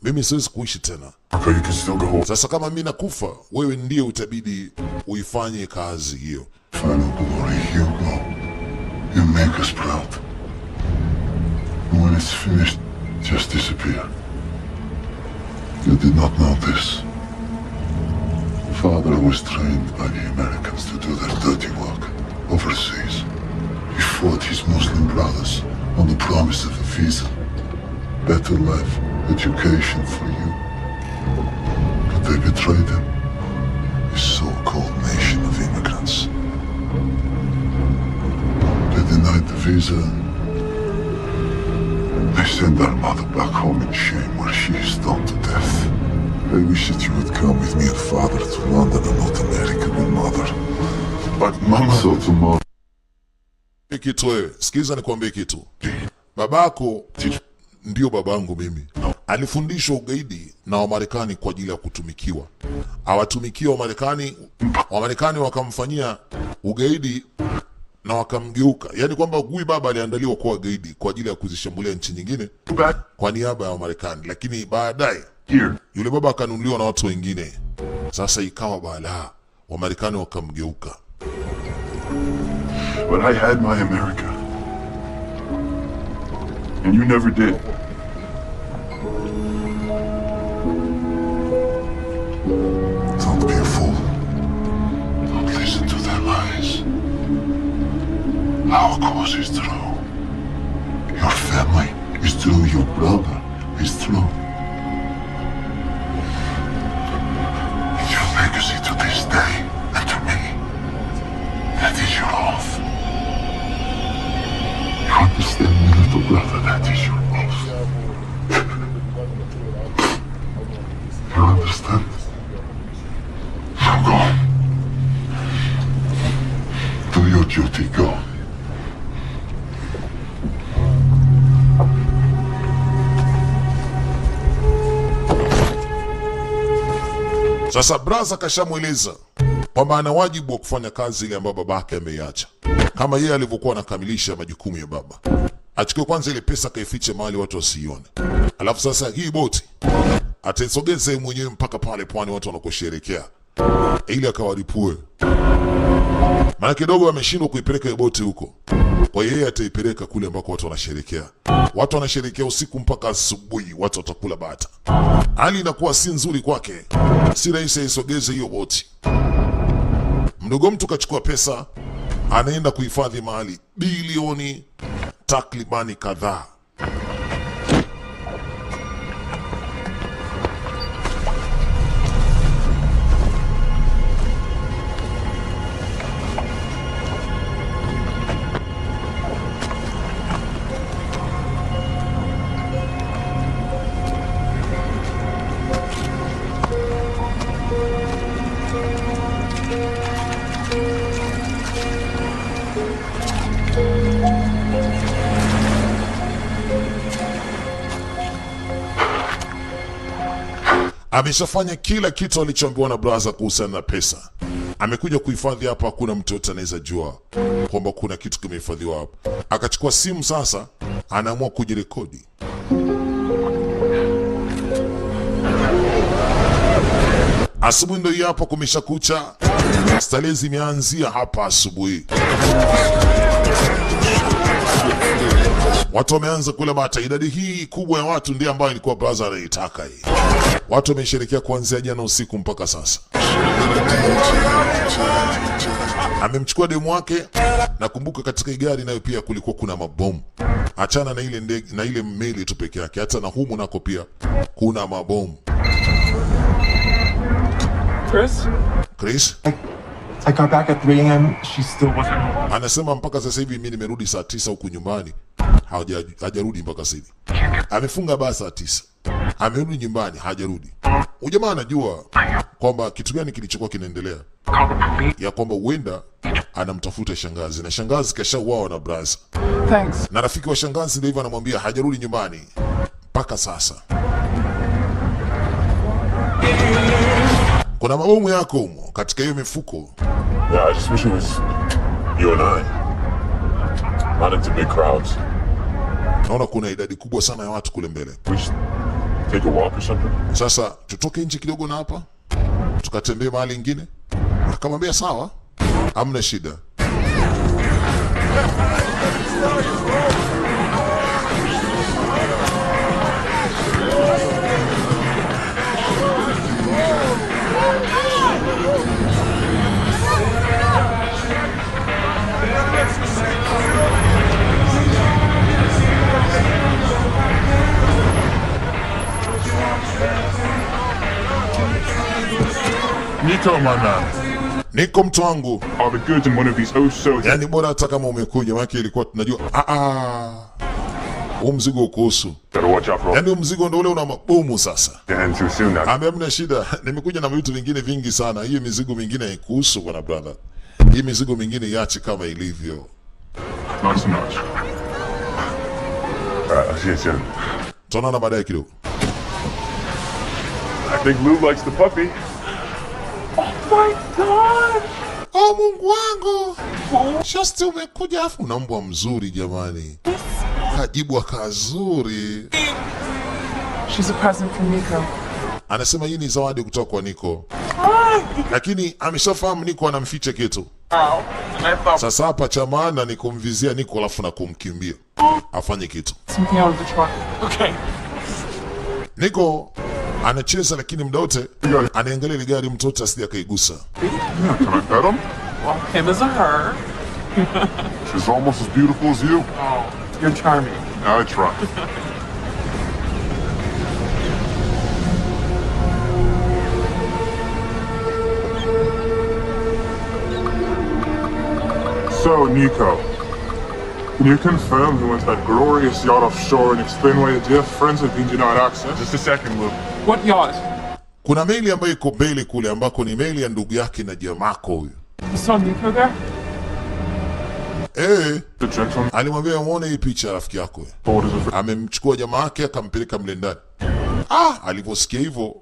[SPEAKER 1] mimi siwezi kuishi tena.
[SPEAKER 2] Okay, you can still go.
[SPEAKER 1] Sasa kama mimi nakufa, wewe ndiye utabidi uifanye kazi hiyo.
[SPEAKER 5] Final glory, Hugo. You make us proud. And when it's finished, just disappear. You did not know this. Father was trained by the Americans to do their dirty work overseas. He fought his Muslim brothers on the promise of a visa. Better life, education for you. But they betrayed him. This so-called nation of immigrants. They denied the visa. They sent our mother back home in shame where she is stoned to death. I wish that you would come with me and father to London and not America with mother.
[SPEAKER 2] But Mama.
[SPEAKER 5] So tomorrow,
[SPEAKER 1] Kitu wewe, sikiliza nikwambie kitu. Babako ndio babangu mimi. Alifundishwa ugaidi na Wamarekani kwa ajili ya kutumikiwa. Awatumikia Wamarekani, Wamarekani wakamfanyia ugaidi na wakamgeuka. Yaani kwamba huyu baba aliandaliwa kuwa gaidi kwa ajili ya kuzishambulia nchi nyingine
[SPEAKER 2] Back
[SPEAKER 1] kwa niaba ya Wamarekani, lakini baadaye
[SPEAKER 2] here.
[SPEAKER 1] yule baba akanunuliwa na watu wengine. Sasa ikawa balaa, Wamarekani wakamgeuka.
[SPEAKER 2] But I had my America. And you never did.
[SPEAKER 5] don't be a fool. Don't Our cause is through. Your family is through. Your brother is through. And your legacy to this day and to me, that is your oath. You understand me, little brother? That is your oath. You understand? Now go. Do your duty, go.
[SPEAKER 1] Sasa braza kashamweleza kwamba ana wajibu wa kufanya kazi ile ambayo babake ameiacha, kama yeye alivyokuwa anakamilisha majukumu ya baba. Achukue kwanza ile pesa akaifiche mahali watu wasiione, alafu sasa hii boti ataisogeza yeye mwenyewe mpaka pale pwani watu wanakosherekea, ili akawalipue. Maana kidogo ameshindwa kuipeleka hiyo boti huko, kwa hiyo yeye ataipeleka kule ambako watu wanasherekea. Watu wanasherekea usiku mpaka asubuhi, watu watakula bata. Hali inakuwa si nzuri kwake, si rahisi aisogeze hiyo boti. Mdogo mtu kachukua pesa, anaenda kuhifadhi mahali bilioni takribani kadhaa. Ameshafanya kila kitu alichoambiwa na braza kuhusiana na pesa. Amekuja kuhifadhi hapa, hakuna mtu yote anaweza jua kwamba kuna kitu kimehifadhiwa hapa. Akachukua simu sasa, anaamua kujirekodi. Asubuhi ndio hii hapa, kumeshakucha. Starehe zimeanzia hapa asubuhi. Watu wameanza kula bata. Idadi hii kubwa ya watu ndio ambayo ilikuwa braza anaitaka hii. Watu wamesherekea kuanzia jana usiku mpaka sasa. Amemchukua demu wake. Nakumbuka katika hii gari nayo pia kulikuwa kuna mabomu. Achana na ile ndege na ile meli tu peke yake, hata na humu nako pia kuna mabomu.
[SPEAKER 4] Chris?
[SPEAKER 1] Chris
[SPEAKER 3] I got back at 3 a.m. She still wasn't home.
[SPEAKER 1] Anasema mpaka sasa hivi mimi nimerudi saa 9 huku nyumbani, hajarudi mpaka sasa hivi. Amefunga baa saa 9, amerudi nyumbani hajarudi. Huyu jamaa anajua kwamba kitu gani kilichokuwa kinaendelea, ya kwamba huenda anamtafuta shangazi na shangazi kashauawa na braza,
[SPEAKER 3] Thanks.
[SPEAKER 1] na rafiki wa shangazi ndio hivyo anamwambia hajarudi nyumbani mpaka sasa. Kuna mabomu yako humo katika hiyo mifuko.
[SPEAKER 2] Yeah, I just wish it was you and I. Not into big crowds.
[SPEAKER 1] Naona kuna idadi kubwa sana ya watu kule mbele.
[SPEAKER 2] We just take a walk or something.
[SPEAKER 1] Sasa tutoke nje kidogo na hapa tukatembee mahali ingine. Akamwambia sawa, hamna shida.
[SPEAKER 2] Nico, my man.
[SPEAKER 1] Niko mtu wangu,
[SPEAKER 2] Are the goods in one of these oh so
[SPEAKER 1] yani bora hata kama umekuja, maana ilikuwa tunajua huu mzigo ukuhusu.
[SPEAKER 2] Better watch out for
[SPEAKER 1] Yani huu mzigo ndio ule una mabomu sasa.
[SPEAKER 2] the end too soon now.
[SPEAKER 1] Ambia hamna shida, nimekuja na vitu vingine vingi sana. Hiyo mizigo mingine haikuhusu bwana brother. Hii mizigo mingine iache kama ilivyo.
[SPEAKER 2] Not so much. Alright, I'll see you soon.
[SPEAKER 1] Tutaonana baadaye kidogo.
[SPEAKER 2] I think Lou likes the puppy.
[SPEAKER 3] My God!
[SPEAKER 1] Oh Mungu wangu, Shosti umekuja afu una mbwa mzuri jamani. Kajibu kazuri.
[SPEAKER 3] She's a present from Nico.
[SPEAKER 1] Anasema hii ni zawadi kutoka kwa Niko, lakini ameshafahamu Niko anamficha kitu. Sasa hapa cha maana ni kumvizia Niko alafu na kumkimbia afanye kitu.
[SPEAKER 3] Something out of the truck.
[SPEAKER 4] Okay.
[SPEAKER 1] Niko anacheza, lakini muda wote anaangalia ile gari, mtoto asije akaigusa.
[SPEAKER 2] Yeah, can I pet him?
[SPEAKER 4] Well, him is a her.
[SPEAKER 2] She's almost as beautiful as you.
[SPEAKER 3] Oh, you're charming.
[SPEAKER 2] I try. So, Nico, can you confirm who went to that glorious yacht offshore and explain why your dear friends have been denied access? Just a second, Luke.
[SPEAKER 3] What yacht?
[SPEAKER 1] Kuna meli ambayo iko mbele kule ambako ni meli ya ndugu yake na jamako huyu.
[SPEAKER 3] You saw Nico there?
[SPEAKER 1] Eh,
[SPEAKER 2] The gentleman
[SPEAKER 1] alimwambia muone hii picha rafiki yako.
[SPEAKER 2] orders of
[SPEAKER 1] Amemchukua jamaa yake akampeleka mle ndani. Ah, alivyosikia hivyo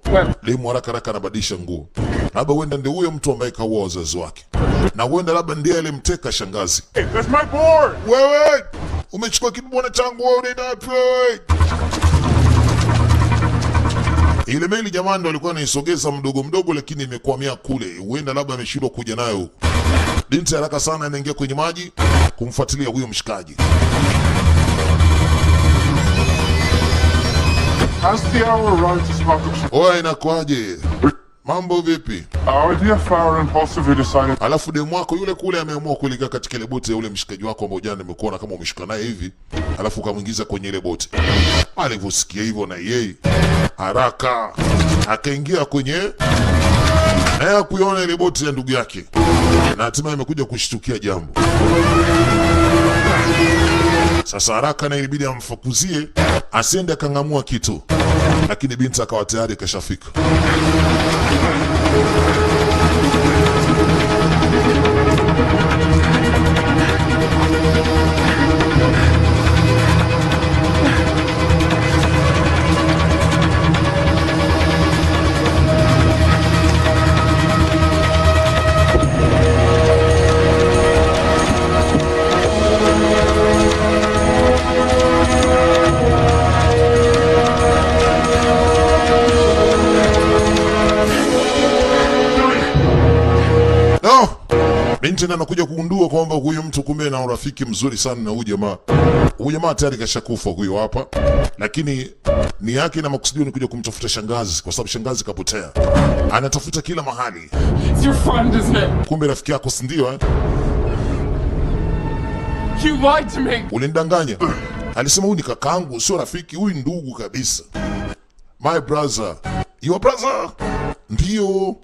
[SPEAKER 1] demu haraka haraka anabadilisha nguo. Labda huenda ndio huyo mtu ambaye kaua wazazi wake, na huenda labda ndiye alimteka shangazi.
[SPEAKER 2] Hey, that's my board!
[SPEAKER 1] Wewe umechukua kibwana changu, wewe unaenda wapi wewe? Ile meli jamani, ndo alikuwa anaisogeza mdogo mdogo, lakini imekwamia kule, huenda labda ameshindwa kuja nayo huku. Binti haraka sana anaingia kwenye maji kumfuatilia huyo mshikaji.
[SPEAKER 2] Has the hour arrived to spark up
[SPEAKER 1] Oya, inakuaje? Mambo vipi?
[SPEAKER 2] Our dear Farah impulsively decided
[SPEAKER 1] Alafu demu wako yule kule ameamua kuelekea katika ile boti ya ule mshikaji wako ambao jana nimekuona kama umeshuka naye hivi, alafu ukamwingiza kwenye ile boti. Alivyosikia hivyo na yeye haraka akaingia kwenye naye kuiona ile boti ya ndugu yake, na hatimaye amekuja kushtukia jambo. Sasa haraka na ilibidi amfukuzie asiende akang'amua kitu, lakini binti akawa tayari kashafika. No! Binti na anakuja kugundua kwamba huyu mtu kumbe na urafiki mzuri sana na huyu jamaa. Huyu jamaa tayari kashakufa huyo hapa, lakini ni yake na makusudio ni kuja kumtafuta shangazi, kwa sababu shangazi kapotea. Anatafuta kila mahali.
[SPEAKER 3] It's your friend, isn't it?
[SPEAKER 1] Kumbe rafiki yako, si ndio eh?
[SPEAKER 3] You lied to me.
[SPEAKER 1] Ulinidanganya. Alisema huyu ni kakangu, sio rafiki, huyu ndugu kabisa. My brother. Your brother? Ndio.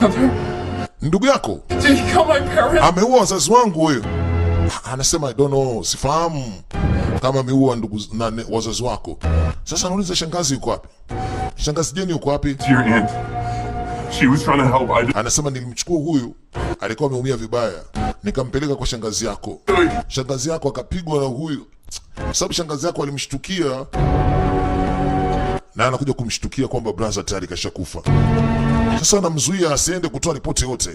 [SPEAKER 1] Ndugu yako.
[SPEAKER 3] Did he kill my parents?
[SPEAKER 1] Ameua wazazi wangu huyo. Anasema I don't know, sifahamu kama ameua ndugu na wazazi wako. Sasa anauliza shangazi yuko wapi? Shangazi Jeni yuko wapi?
[SPEAKER 2] your aunt. She was trying to help. I just
[SPEAKER 1] Anasema nilimchukua huyu, alikuwa ameumia vibaya, nikampeleka kwa shangazi yako. Shangazi yako akapigwa na huyu, sababu shangazi yako alimshtukia, na anakuja kumshtukia kwamba brother tayari kashakufa. Sasa anamzuia asiende kutoa ripoti yote.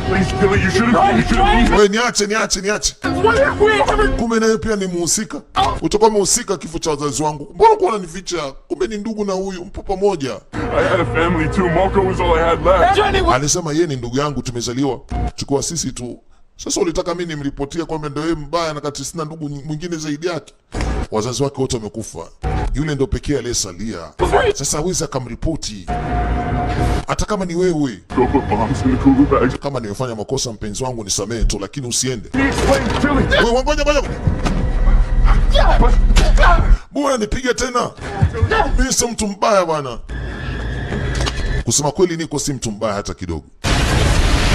[SPEAKER 2] Please, Billy, you should have. You should have.
[SPEAKER 1] Wewe niache, niache, niache.
[SPEAKER 3] What if we ever
[SPEAKER 1] Kumbe naye pia ni muhusika. Utakuwa mhusika kifo cha wazazi wangu. Mbona kuwa unanificha? Kumbe ni ndugu na huyu, mpo pamoja.
[SPEAKER 2] I had a family too. Marco was all I had left.
[SPEAKER 3] Jenny,
[SPEAKER 1] Alisema yeye ni ndugu yangu, tumezaliwa chukua sisi tu. Sasa ulitaka mimi nimripotie kwamba ndio yeye mbaya, na kati sina ndugu mwingine zaidi yake. Wazazi wake wote wamekufa, yule ndio pekee aliyesalia. Sasa hawezi akamripoti hata kama ni wewe.
[SPEAKER 2] Go put bombs in the cooler bags.
[SPEAKER 1] Kama nimefanya makosa, mpenzi wangu, nisamehe tu, lakini usiende.
[SPEAKER 2] Explain, Billy.
[SPEAKER 1] Wewe ngoja ngoja, bora nipige tena. Mimi si mtu mbaya bwana. Kusema kweli, niko si mtu mbaya hata kidogo.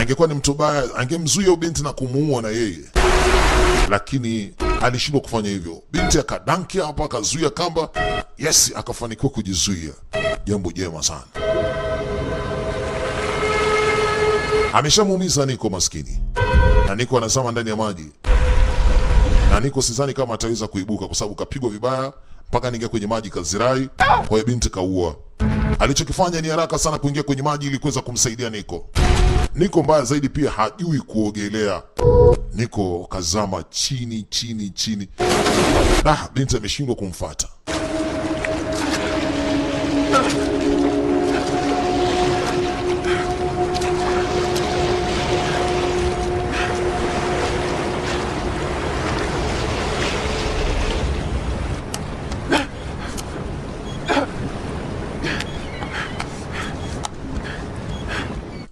[SPEAKER 1] Angekuwa ni mtu mbaya, angemzuia huyo binti na kumuua na yeye, lakini alishindwa kufanya hivyo. Binti akadanki hapa, akazuia kamba, yes, akafanikiwa kujizuia. Jambo jema sana. Ameshamuumiza Niko maskini, na Niko anazama ndani ya maji, na Niko sidhani kama ataweza kuibuka kwa sababu kapigwa vibaya mpaka ningia kwenye maji kazirai. Kwa hiyo binti kaua. Alichokifanya ni haraka sana kuingia kwenye maji ili kuweza kumsaidia Niko. Niko mbaya zaidi pia hajui kuogelea. Niko kazama chini chini chini. Ah, binti ameshindwa kumfuata.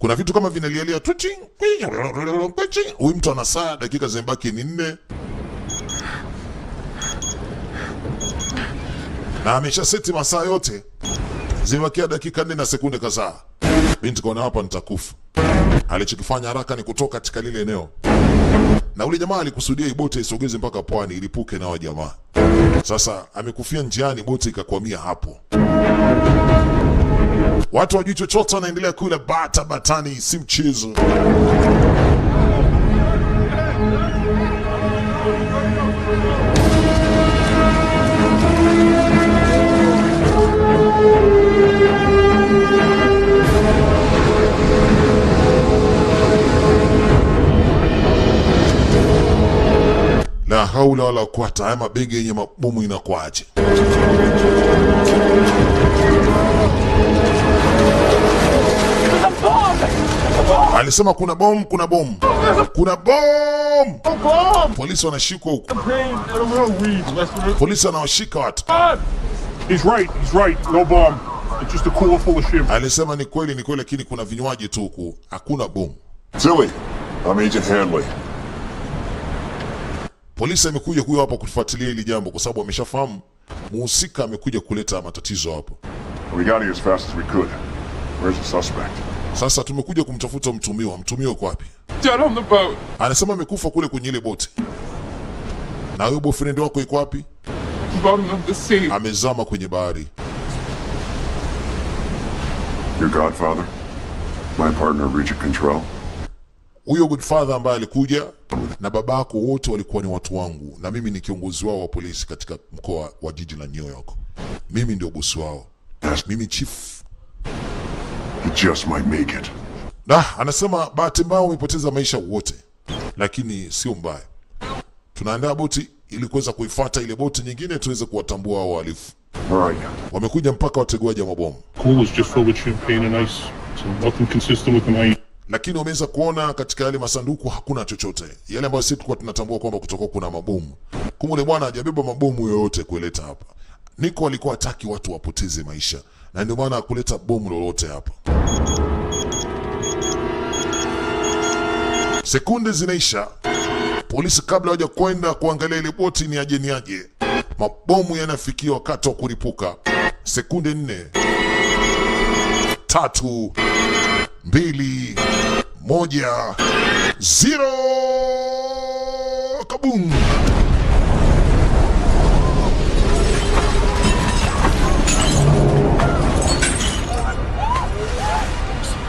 [SPEAKER 1] Kuna vitu kama vinalialia twitching, twitching. Huyu mtu ana saa, dakika zimebaki ni 4 na amesha seti masaa yote, zimebakia dakika 4 na sekunde kadhaa. Binti kaona hapa nitakufa. Alichokifanya haraka ni kutoka katika lile eneo, na ule jamaa alikusudia iboti isogeze mpaka pwani ilipuke na jamaa. Sasa amekufia njiani, boti ikakwamia hapo. Watu wajui chochote, wanaendelea kula bata batani, si mchezo. La haula wala quwata, haya mabegi yenye mabomu inakuaje? Alisema kuna bomu, kuna bomu, kuna bomu. Polisi wanashikwa huko, polisi anawashika watu.
[SPEAKER 2] He's right, he's right. No bomb. It's just a cooler full of champagne.
[SPEAKER 1] Alisema ni kweli, ni kweli, lakini kuna vinywaji tu huku, hakuna bomu.
[SPEAKER 5] Tilly, I'm Agent Hanley.
[SPEAKER 1] Polisi amekuja huyo hapa kufuatilia hili jambo kwa sababu ameshafahamu muhusika amekuja kuleta matatizo hapo.
[SPEAKER 5] We got here as fast as we could. Where's the suspect?
[SPEAKER 1] Sasa tumekuja kumtafuta mtumiwa. Mtumiwa uko wapi?
[SPEAKER 3] Dead on the boat.
[SPEAKER 1] Anasema amekufa kule kwenye ile boti. Na huyo boyfriend wako yuko wapi?
[SPEAKER 3] Bottom of the sea.
[SPEAKER 1] Amezama kwenye bahari.
[SPEAKER 5] Your godfather? My partner, Regent Control.
[SPEAKER 1] Huyo godfather ambaye alikuja na babako wote walikuwa ni watu wangu, na mimi ni kiongozi wao wa polisi katika mkoa wa jiji la New York. Mimi ndio bosi wao, mimi chief.
[SPEAKER 5] He just might make it.
[SPEAKER 1] Na anasema bahati mbaya umepoteza maisha wote, lakini sio mbaya. Tunaandaa boti ili kuweza kuifuata ile boti nyingine tuweze kuwatambua hao wahalifu.
[SPEAKER 5] All right.
[SPEAKER 1] Wamekuja mpaka wateguaji wa mabomu,
[SPEAKER 2] Cooler's just filled with champagne and ice, so nothing consistent with an ice.
[SPEAKER 1] lakini wameweza kuona katika yale masanduku hakuna chochote, yale ambayo sisi tulikuwa tunatambua kwamba kutoka kuna mabomu. Kumbe yule bwana hajabeba mabomu yoyote kuleta hapa. Niko alikuwa hataki watu wapoteze maisha, na ndio maana hakuleta bomu lolote hapa. Sekunde zinaisha, polisi kabla hawaja kwenda kuangalia ile boti ni aje ni aje, mabomu yanafikia wakati wa kulipuka. Sekunde 4, 3, 2, 1, 0, kabum!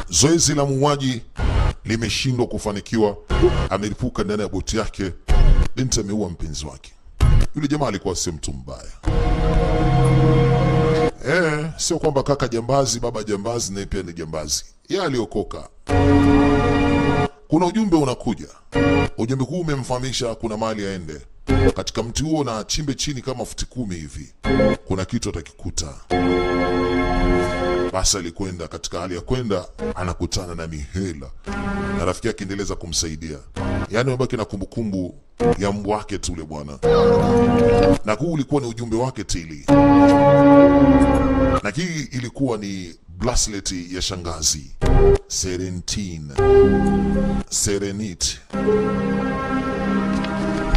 [SPEAKER 1] Zoezi la muuaji limeshindwa kufanikiwa. Amelipuka ndani ya boti yake. Binti ameua mpenzi wake. Yule jamaa alikuwa si mtu mbaya. Sio kwamba kaka jambazi, baba jambazi, naye pia ni jambazi. Yeye aliokoka. Kuna ujumbe unakuja. Ujumbe huu umemfahamisha kuna mahali aende. Katika mti huo na achimbe chini kama futi 10 hivi. Kuna kitu atakikuta. Basi alikwenda, katika hali ya kwenda anakutana na mihela na rafiki yake endeleza kumsaidia. Yaani amebaki na kumbukumbu ya mbwa wake tu ule bwana. Na huu ulikuwa ni ujumbe wake Tili. Na hii ilikuwa ni bracelet ya shangazi Serentine. Serenite.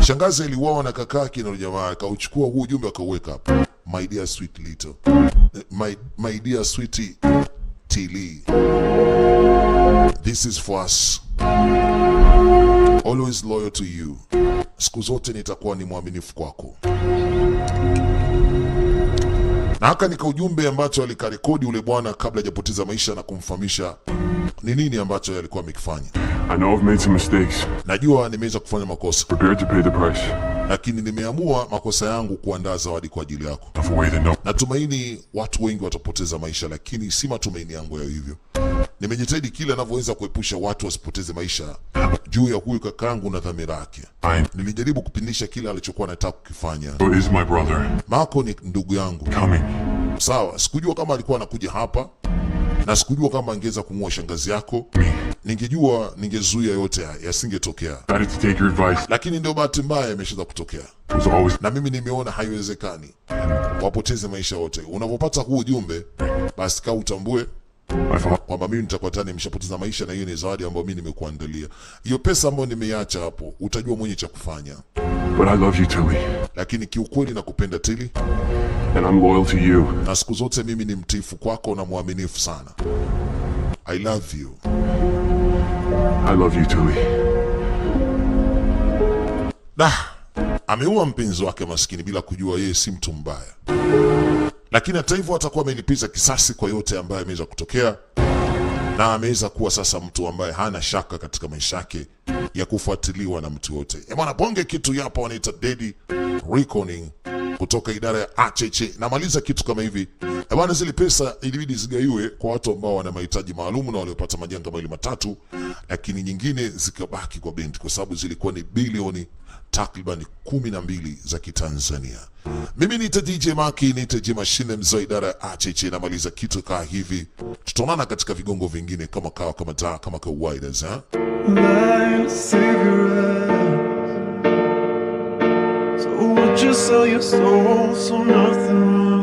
[SPEAKER 1] Shangazi aliuawa na kakake na jamaa akauchukua huu ujumbe akauweka hapa. My dear sweet little. My dear sweet Tili. This is for us. Always loyal to you. Siku zote nitakuwa ni mwaminifu kwako. Na haka ni ujumbe ambacho alikarekodi ule bwana kabla hajapoteza maisha na kumfahamisha ni nini ambacho alikuwa amekifanya.
[SPEAKER 2] I know I've made some mistakes.
[SPEAKER 1] Najua nimeweza kufanya makosa,
[SPEAKER 2] Prepared to pay the price.
[SPEAKER 1] lakini nimeamua makosa yangu kuandaa zawadi kwa ajili yako.
[SPEAKER 2] Of a way that no
[SPEAKER 1] Natumaini watu wengi watapoteza maisha, lakini si matumaini yangu ya hivyo. Nimejitahidi kila ninavyoweza kuepusha watu wasipoteze maisha juu ya huyu kakangu na dhamira yake. Nilijaribu kupindisha kila alichokuwa anataka kukifanya.
[SPEAKER 2] is my brother.
[SPEAKER 1] Marco ni ndugu yangu.
[SPEAKER 2] Coming.
[SPEAKER 1] Sawa, sikujua kama alikuwa anakuja hapa na sikujua kama angeweza kumua shangazi yako. Ningejua ningezuia yote haya yasingetokea,
[SPEAKER 2] Decided to take your advice.
[SPEAKER 1] lakini ndio bahati mbaya imeshaanza kutokea,
[SPEAKER 2] Was always
[SPEAKER 1] na mimi nimeona haiwezekani wapoteze maisha yote. Unapopata huu ujumbe, basi kaa utambue
[SPEAKER 2] My father
[SPEAKER 1] Kwamba mimi nitakuwa tayari nimeshapoteza maisha, na hiyo ni zawadi ambayo mimi nimekuandalia. Hiyo pesa ambayo nimeiacha hapo, utajua mwenye cha kufanya.
[SPEAKER 2] But I love you, Tilly,
[SPEAKER 1] Lakini kiukweli nakupenda, Tilly,
[SPEAKER 2] and I'm loyal to you.
[SPEAKER 1] Na siku zote mimi ni mtiifu kwako na mwaminifu sana. I love you.
[SPEAKER 2] I love you, Tilly.
[SPEAKER 1] Da, ameua mpenzi wake maskini bila kujua yeye si mtu mbaya, lakini hata hivyo atakuwa amelipiza kisasi kwa yote ambayo ameweza kutokea, na ameweza kuwa sasa mtu ambaye hana shaka katika maisha yake ya kufuatiliwa na mtu yote. E bwana, bonge kitu hapa wanaita Dead Reckoning kutoka idara ya ACC. Namaliza kitu kama hivi. E bwana, zile pesa ilibidi zigaiwe kwa watu ambao wana mahitaji maalum na waliopata majanga mawili matatu, lakini nyingine zikabaki kwa binti kwa sababu zilikuwa ni bilioni takriban 12 za Kitanzania. Mimi niite DJ Maki, niite J Machine, mzee wa idara ya ACC. Namaliza kitu kaa hivi, tutaonana katika vigongo vingine kama kawa, kama taa, kama kawaida za
[SPEAKER 3] Light a cigarette. So would you sell your soul so nothing will